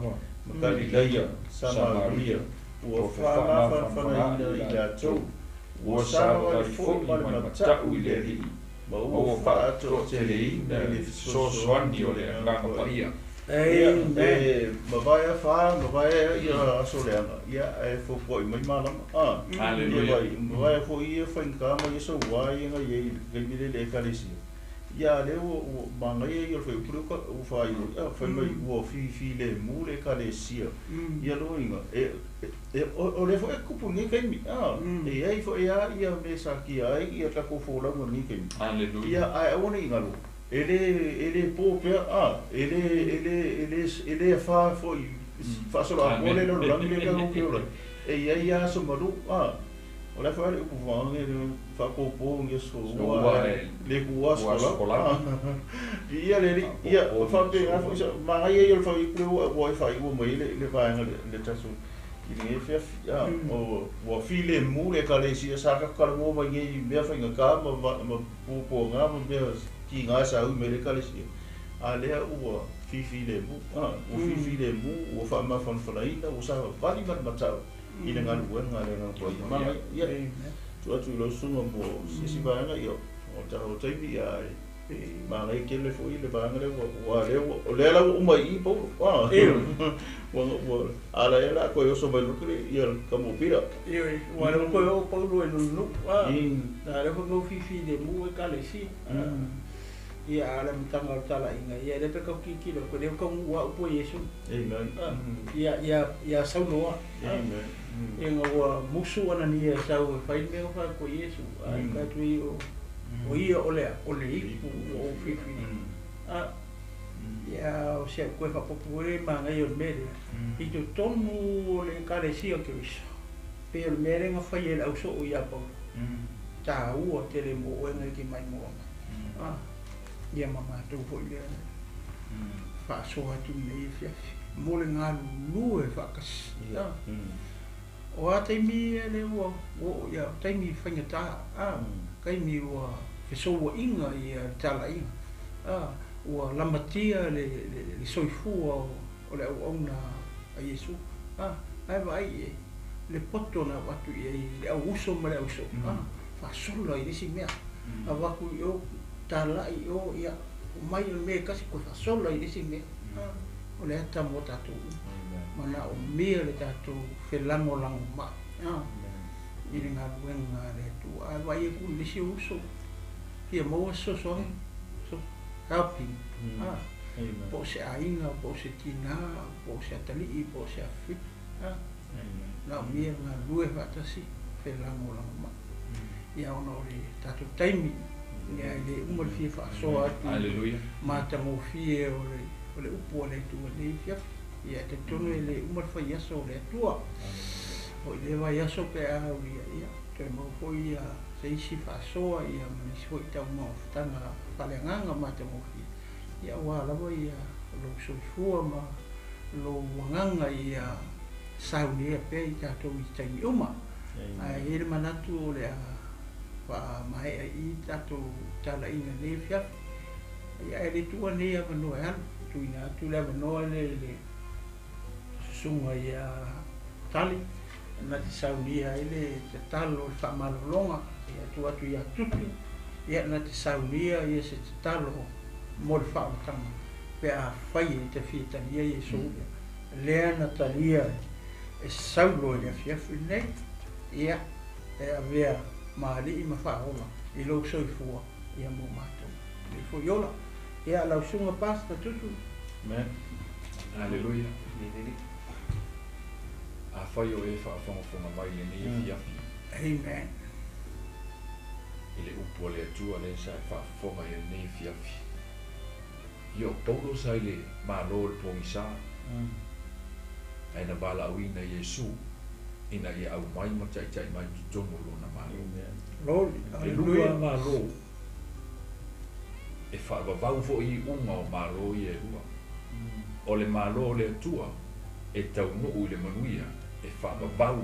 ma Kalilaia, Samaria, ua faamafanafanaina i latou, ua savavali foi ma le matau i le Alii, ma ua faatoateleina i le fesoasoani o le Agaga Paia. Ia, e mavae afa, mavae ia aso leaga, ia, ae foafoa'i mai malama. A, ia vai, mavae foi ia faigata ma ia sauā ia na i ai i le taimi lea i le Ekalesia. Ia, a lea ua, ua manaia ia o le fuaiupu lea ua, ua faaiu ai, a, fai mai ua filemu le Ekalesia. Ia lona uiga, e, e, o, o lea foi e tupu i lenei taimi, a, e i ai foi lava ia mea e satia ai ia tatou folauga i lenei taimi. Ia, ae aua ne i galo, E le, e le po pea, a, e le, e le, e le, e le afa foi faasolo atoa le lalolagi lea tatou te ola ai. E i ai lava aso malu, a, o le a foi a le upu faagaga le faapopo ni aso ua e le tuua aso folau, a, viia le Alii. Ia, faapena foi sa, manaia ia o le fai atu lea ua, ua e faaiua mai ai le, le vaega le, le tatou i lenei afiafi, a, o, ua filemu le Ekalesia, sa tatou talanoa mai nei i mea faigata ma, ma puapuaga ma mea tiga sa ui mai le Ekalesia, a lea ua filemu, a, ua filemu, ua faamafanafanaina, ua savavali ma le matau i le galuega a le Agaga Paia. Manaia, ia, tuu atu i lau susuga mo se isi vaega, ia, o le tatou taimi, ia, ae manaia tele foi le vaega lea ua, ua, lea ua, o lea la ua uma i i Paulo, a, ua, ua, a la ea la toe oso mai loa ia le tama o Pita. Ioe, ua lea ua toe oo Paulo i lona nuu, a, a lea foi ua filemu Ekalesia. Ia, a o le amataga o le talaiga, ia, lea pe tau tilotilo atu, lea ua taunuu lava upu a Iesu. Amen. Ia, ia, ia Saulo lava. Amen. Ina ua musu Anania e sau e fai le mea ua fai atu e Iesu, a fai atu ia, o ia o le a? O le ipu ua ou filifili. A, ia, o si au toe faaopoopo foi lea i manaia o le mea lea, i totonu o le Ekalesia o Keriso, pei o le mea lea na fai e le ausoo ia Paulo. Taua tele mo oe na e te maimoa mai. A, ia ma matou foi lea faasoa atu i lenei afiafi mo le galulue faatasi. A, o a taimi ia lea ua oo ia taimi faigata, a, taimi ua fesouaiga ia le talaiga, a, ua lamatia le, le, le soifua o le auauna a Iesu, a, ae vaai i ai le poto na avatu i ai i le au uso ma le au soo, a, faasola i le isi mea, avatu i o, talai i o, ia, omai o le mea e tasi toe faasola i le isi mea. A, o le ata mo tatou uma. Manaomia le tatou felagolagomai, a, i le galuega a le Atua. Ae vaai atu i le isi uso, fia maua se fesoasoani, so help him, a. Po o se aiga, po o se tinā, po o se atalii, po o se afafine. A manaomia le galulue faatasi felagolagomai. Ia ona o le tatou taimi, ia e le uma le fia faasoa atu Hallelujah. matagofie o le upu a le Atua i lenei afiafi. Ia e talitonu e le uma le faiaso o le Atua. O i lea vaiaso pe a aulia, ia toe maua foi ia se isi faasoa ia ma nisi foi taumafataga faaleagaga matagofie. Ia aua lava ia lou soifua ma lou agaga ia saunia pea i tatou i taimi uma. Ae i ai le manatu o le a faamaea i tatou talaiga nei afiafi. Ia e le tuua nei avanoa e alu, tuuina atu le avanoa le i le susuga ia Tali na te saunia ai le tatalo o le faamalologa, ia tuu atu ia Tutu, ia na te saunia ia se tatalo mo le faaolataga pe afai e te fia talia Iesu. Lea na talia e Saulo i le afiafi lenei, ia e avea ma alii ma faaola i lou soifua ia mo matou. Lei foi ola. Ia lau susuga Pastor Tutu. Amen. Hallelujah. Afai o e faafogafoga mai i lenei afiafi. Amen. I le upu a le Atua lea sa e faafofoga i lenei afiafi. Ia o Paulo sa i le Malo o le pogisa, ae na valaauina Iesu ina ia aumai ma taitai mai i totonu o lona Malo. Glory. E lua Hallelujah. Malo e faavavau foi iuga o Malo ia e lua. O le Malo o le Atua e taunuu i le manuia, e faavavau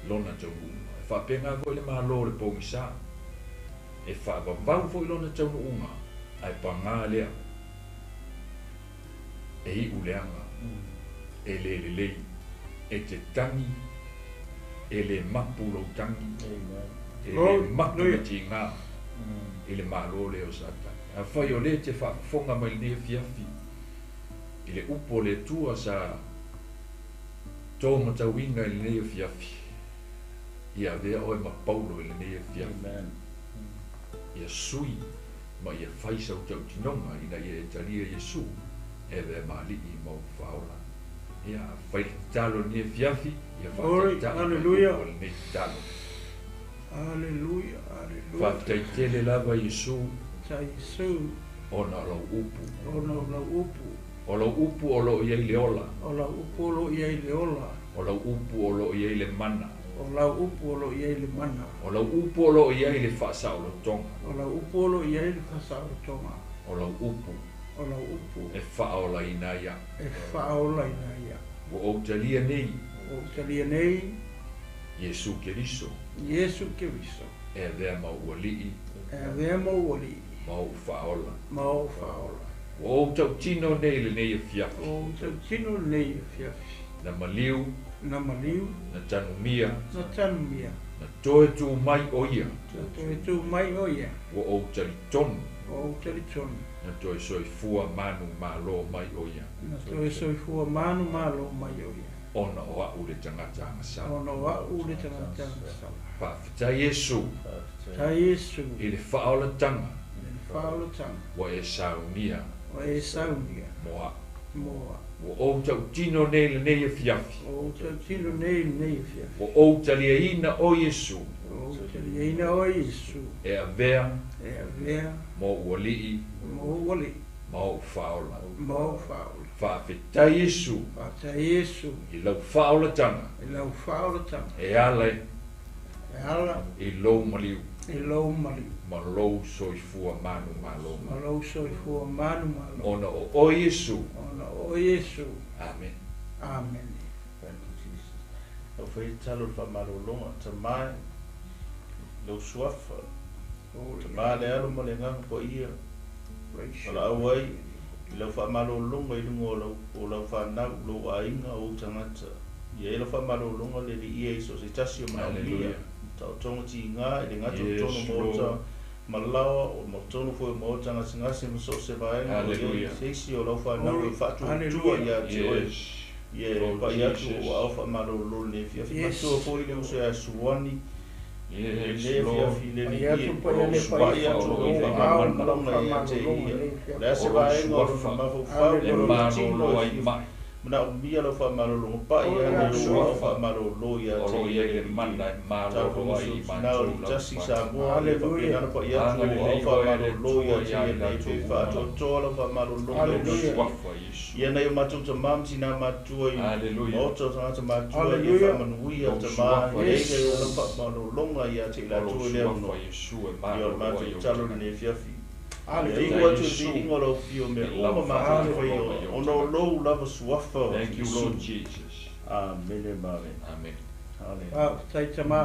lona taunuuga. E faapena foi le Malo o le pogisa, e faavavau foi lona taunuuga, ae pagā lea e iu leaga, e le lelei, e te tagi, e le mapu lou tagi, e le mapu le tiga i le Malo lea o Satani. Afai o lea te faafofoga mai lenei afiafi i le upu o le Atua sa tō matauina i lenei afiafi, ia avea oe ma Paulo i lenei afiafi. Ia sui ma ia fai sau tautinoga ina ia e talia Iesu e avea ma alii ma ou faaola. Ia fai le tatalo i lenei afiafi, ia Glory. faataitai mai Hallelujah. upu o lenei tatalo. Hallelujah. Hallelujah. Faafetai tele lava Iesu Sa Iesu ona o lau upu. ona o lau upu. O lau upu o loo i ai le ola. O lau upu o loo i ai le ola. O lau upu o loo i ai le mana. O lau upu o loo i ai le mana. O lau upu o loo i ai le faasaolotoga. O lau upu o loo i ai le faasaolotoga. O lau upu O lau upu e faaolaina ai au. e faaolaina ai au. Ua ou talia nei Ua ou talia nei Iesu Keriso Iesu Keriso e avea ma ou alii e avea ma ou alii ma ou faaola. ma ou faaola. Ua ou tautino nei lenei afiafi. Ua ou tautino lenei afiafi. Na maliu, Na maliu, na tanumia, na tanumia, na toe tū mai o ia. Na toe tū mai o ia. Ua ou talitonu. Ua ou talitonu. Na toe soifua manu malo mai o ia. Na toe soifua manu malo mai o ia. Ona o au le tagata agasala. Ona o au le tagata agasala. Faafetai Iesu. Faafetai Iesu. I le faaolataga. I le faaolataga. Ua e saunia. Ua e saunia. Mo au. Mo au. Ua ou tautino nei lenei afiafi. Ua ou tautino nei lenei afiafi. Ua ou taliaina o Iesu. Ua ou taliaina o Iesu. E avea. E avea. Ma ou alii. Ma ou alii. Ma ou faaola. Ma ou faaola. Faafetai Iesu. Faafetai Iesu. I lau faaolataga. I lau faaolataga. E ala. E ala. I lou maliu. I lou maliu. Ma lou soifua manu malo. Ma lou soifua manu malo. Ona o oe Iesu. Ona o oe Iesu. Amen. Amen. Thank you, Jesus. Lau fai tatalo le faamalologa, tamā lau suafa, tamā le alo ma le agaga paia, valaau ai i lau faamalologa i luga o lau fanau, lou aiga, o ou tagata. Ia e lau faamalologa le liia i so o se tasi o manaomia. Taotoga tiga i le gata o totonu o maota malaoa, o totonu foi o maota gasegase ma so o se vaega o i ai se isi o lau fanau e faatuatua ia te oe. Ia e pai atu o aao faamalololo lenei afiafi. Matua foi le uso ia Suani, Yes, Le Lord. afiafi le Pai alii atu e. paia le Lou paia pai atu o i lou le aao ma lau malologa ia te faamalologa ia. lenei O le a afiafi. se O lou vaega o lona suafa mafaufau e ma Aleluia. lona tino malolo e ai fia mai. manaomia lau faamalologa pai O le O ane lou a lou ao suafa faamalolo ia o te loo i ia ai le le alii mana e. e Talo malolo ai uso i na o matou le tasi laufale. Samoa ia Aleluia. faapena na pai atu o ao Agalelei oe le faamalolo Atua ia te ia ia i nei latou pe uma lava. faatoatoa lau faamalologa i Lou lona Aleluia. alii. suafa Iesu. Ia nai o matou tamā ma tinā matua i Aleluia. maota o tagata matua ia Aleluia. faamanuia Lou tamā suafa ia Yes. ia Iesu. lau faamalologa ia te i O lou latou i le suafa avanoa. Iesu e Ia o le malolo ai matou ou tatalo tagata. lenei afiafi. Ia Aleluia. iu atu i Iesu viiga o lau fio mea i uma lau matou te faia faamalologa i ou ona o tagata. lou lava suafa o Thank you, Iesu. Lord Jesus. Amene ma amene. Amen. Hallelujah. Faafetai tamā.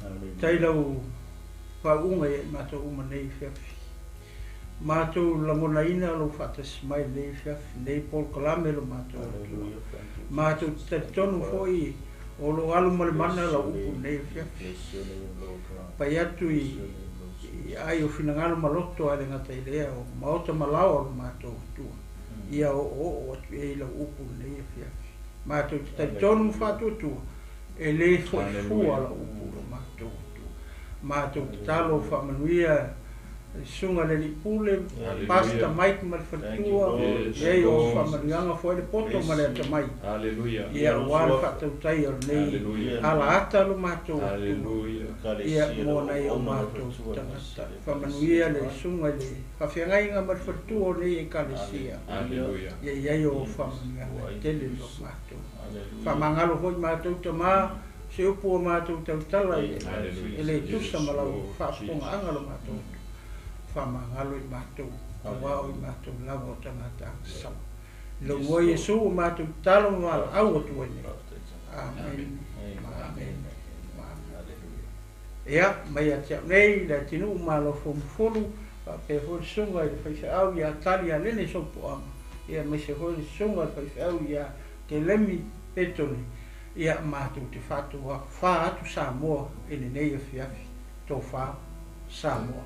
Tai Hallelujah. lau faauuga ia i matou uma nei afiafi. Matou lagonaina lou faatasi mai lenei afiafi, lenei polokalame lo matou Atua. Hallelujah. Thank you, Matou Jesus. te Thank you, talitonu Father. foi o loo alu ma le mana Bless lau your upu name. lenei afiafi. Bless your name, Lord God. Pai atu Bless i your name, Lord i Jesus. ai o finagalo ma loto ae le gata i lea o maota ma laoa o lo matou Atua. Ia oooo atu i ai lau upu lenei afiafi. Matou te talitonu ma Hallelujah. faatuatua e lē fo'i fua Hallelujah. lau upu lo matou Atua. Matou tatalo Hallelujah. faamanuia le susuga i le alii pule, Pastor Hallelujah. Mike ma le Thank you, faletua, Lord Yes, ia i o Lord. Jesus. faamanuiaga foi le poto ma le Bless you. atamai. Hallelujah. Ia Ia lou auā le suafa. faatautaia o lenei Hallelujah. ala ata lo matou Atua. Hallelujah. Ia Ekalesia mo lau nai o auauna ma le matou faletua tagata. aemaise le Faamanuia Ekalesia le tamā. susuga i le faafeagaiga ma le faletua o lenei ekalesia. Hallelujah. Hallelujah. Ia i ai o Yes. faamanuiaga Ua ai tele lo Iesu. matou. Hallelujah. Faamagalo foi matou tamā, se upu o matou tautala e Hallelujah. e le tusa Yes, ma lau Lord Jesus. faafofogaaga lo matou Atua. Faamagalo i matou, auā o i matou lava o tagata agasala. I lou Yes, oe Lord. Iesu o matou tatalo ma valaau atu ai nei. Faafetai tamā. Amene. Amen. Amene. Amene. Hallelujah. Ia, mai ia te au nei, le atunuu ma fomufulu, faapea foi le susuga i le faifeau ia Tali Alene Sopoaga, ia aemaise foi le susuga i le faifeau ia Kelemi Petone, ia matou te faatoafā atu Samoa i lenei afiafi, tofā Samoa.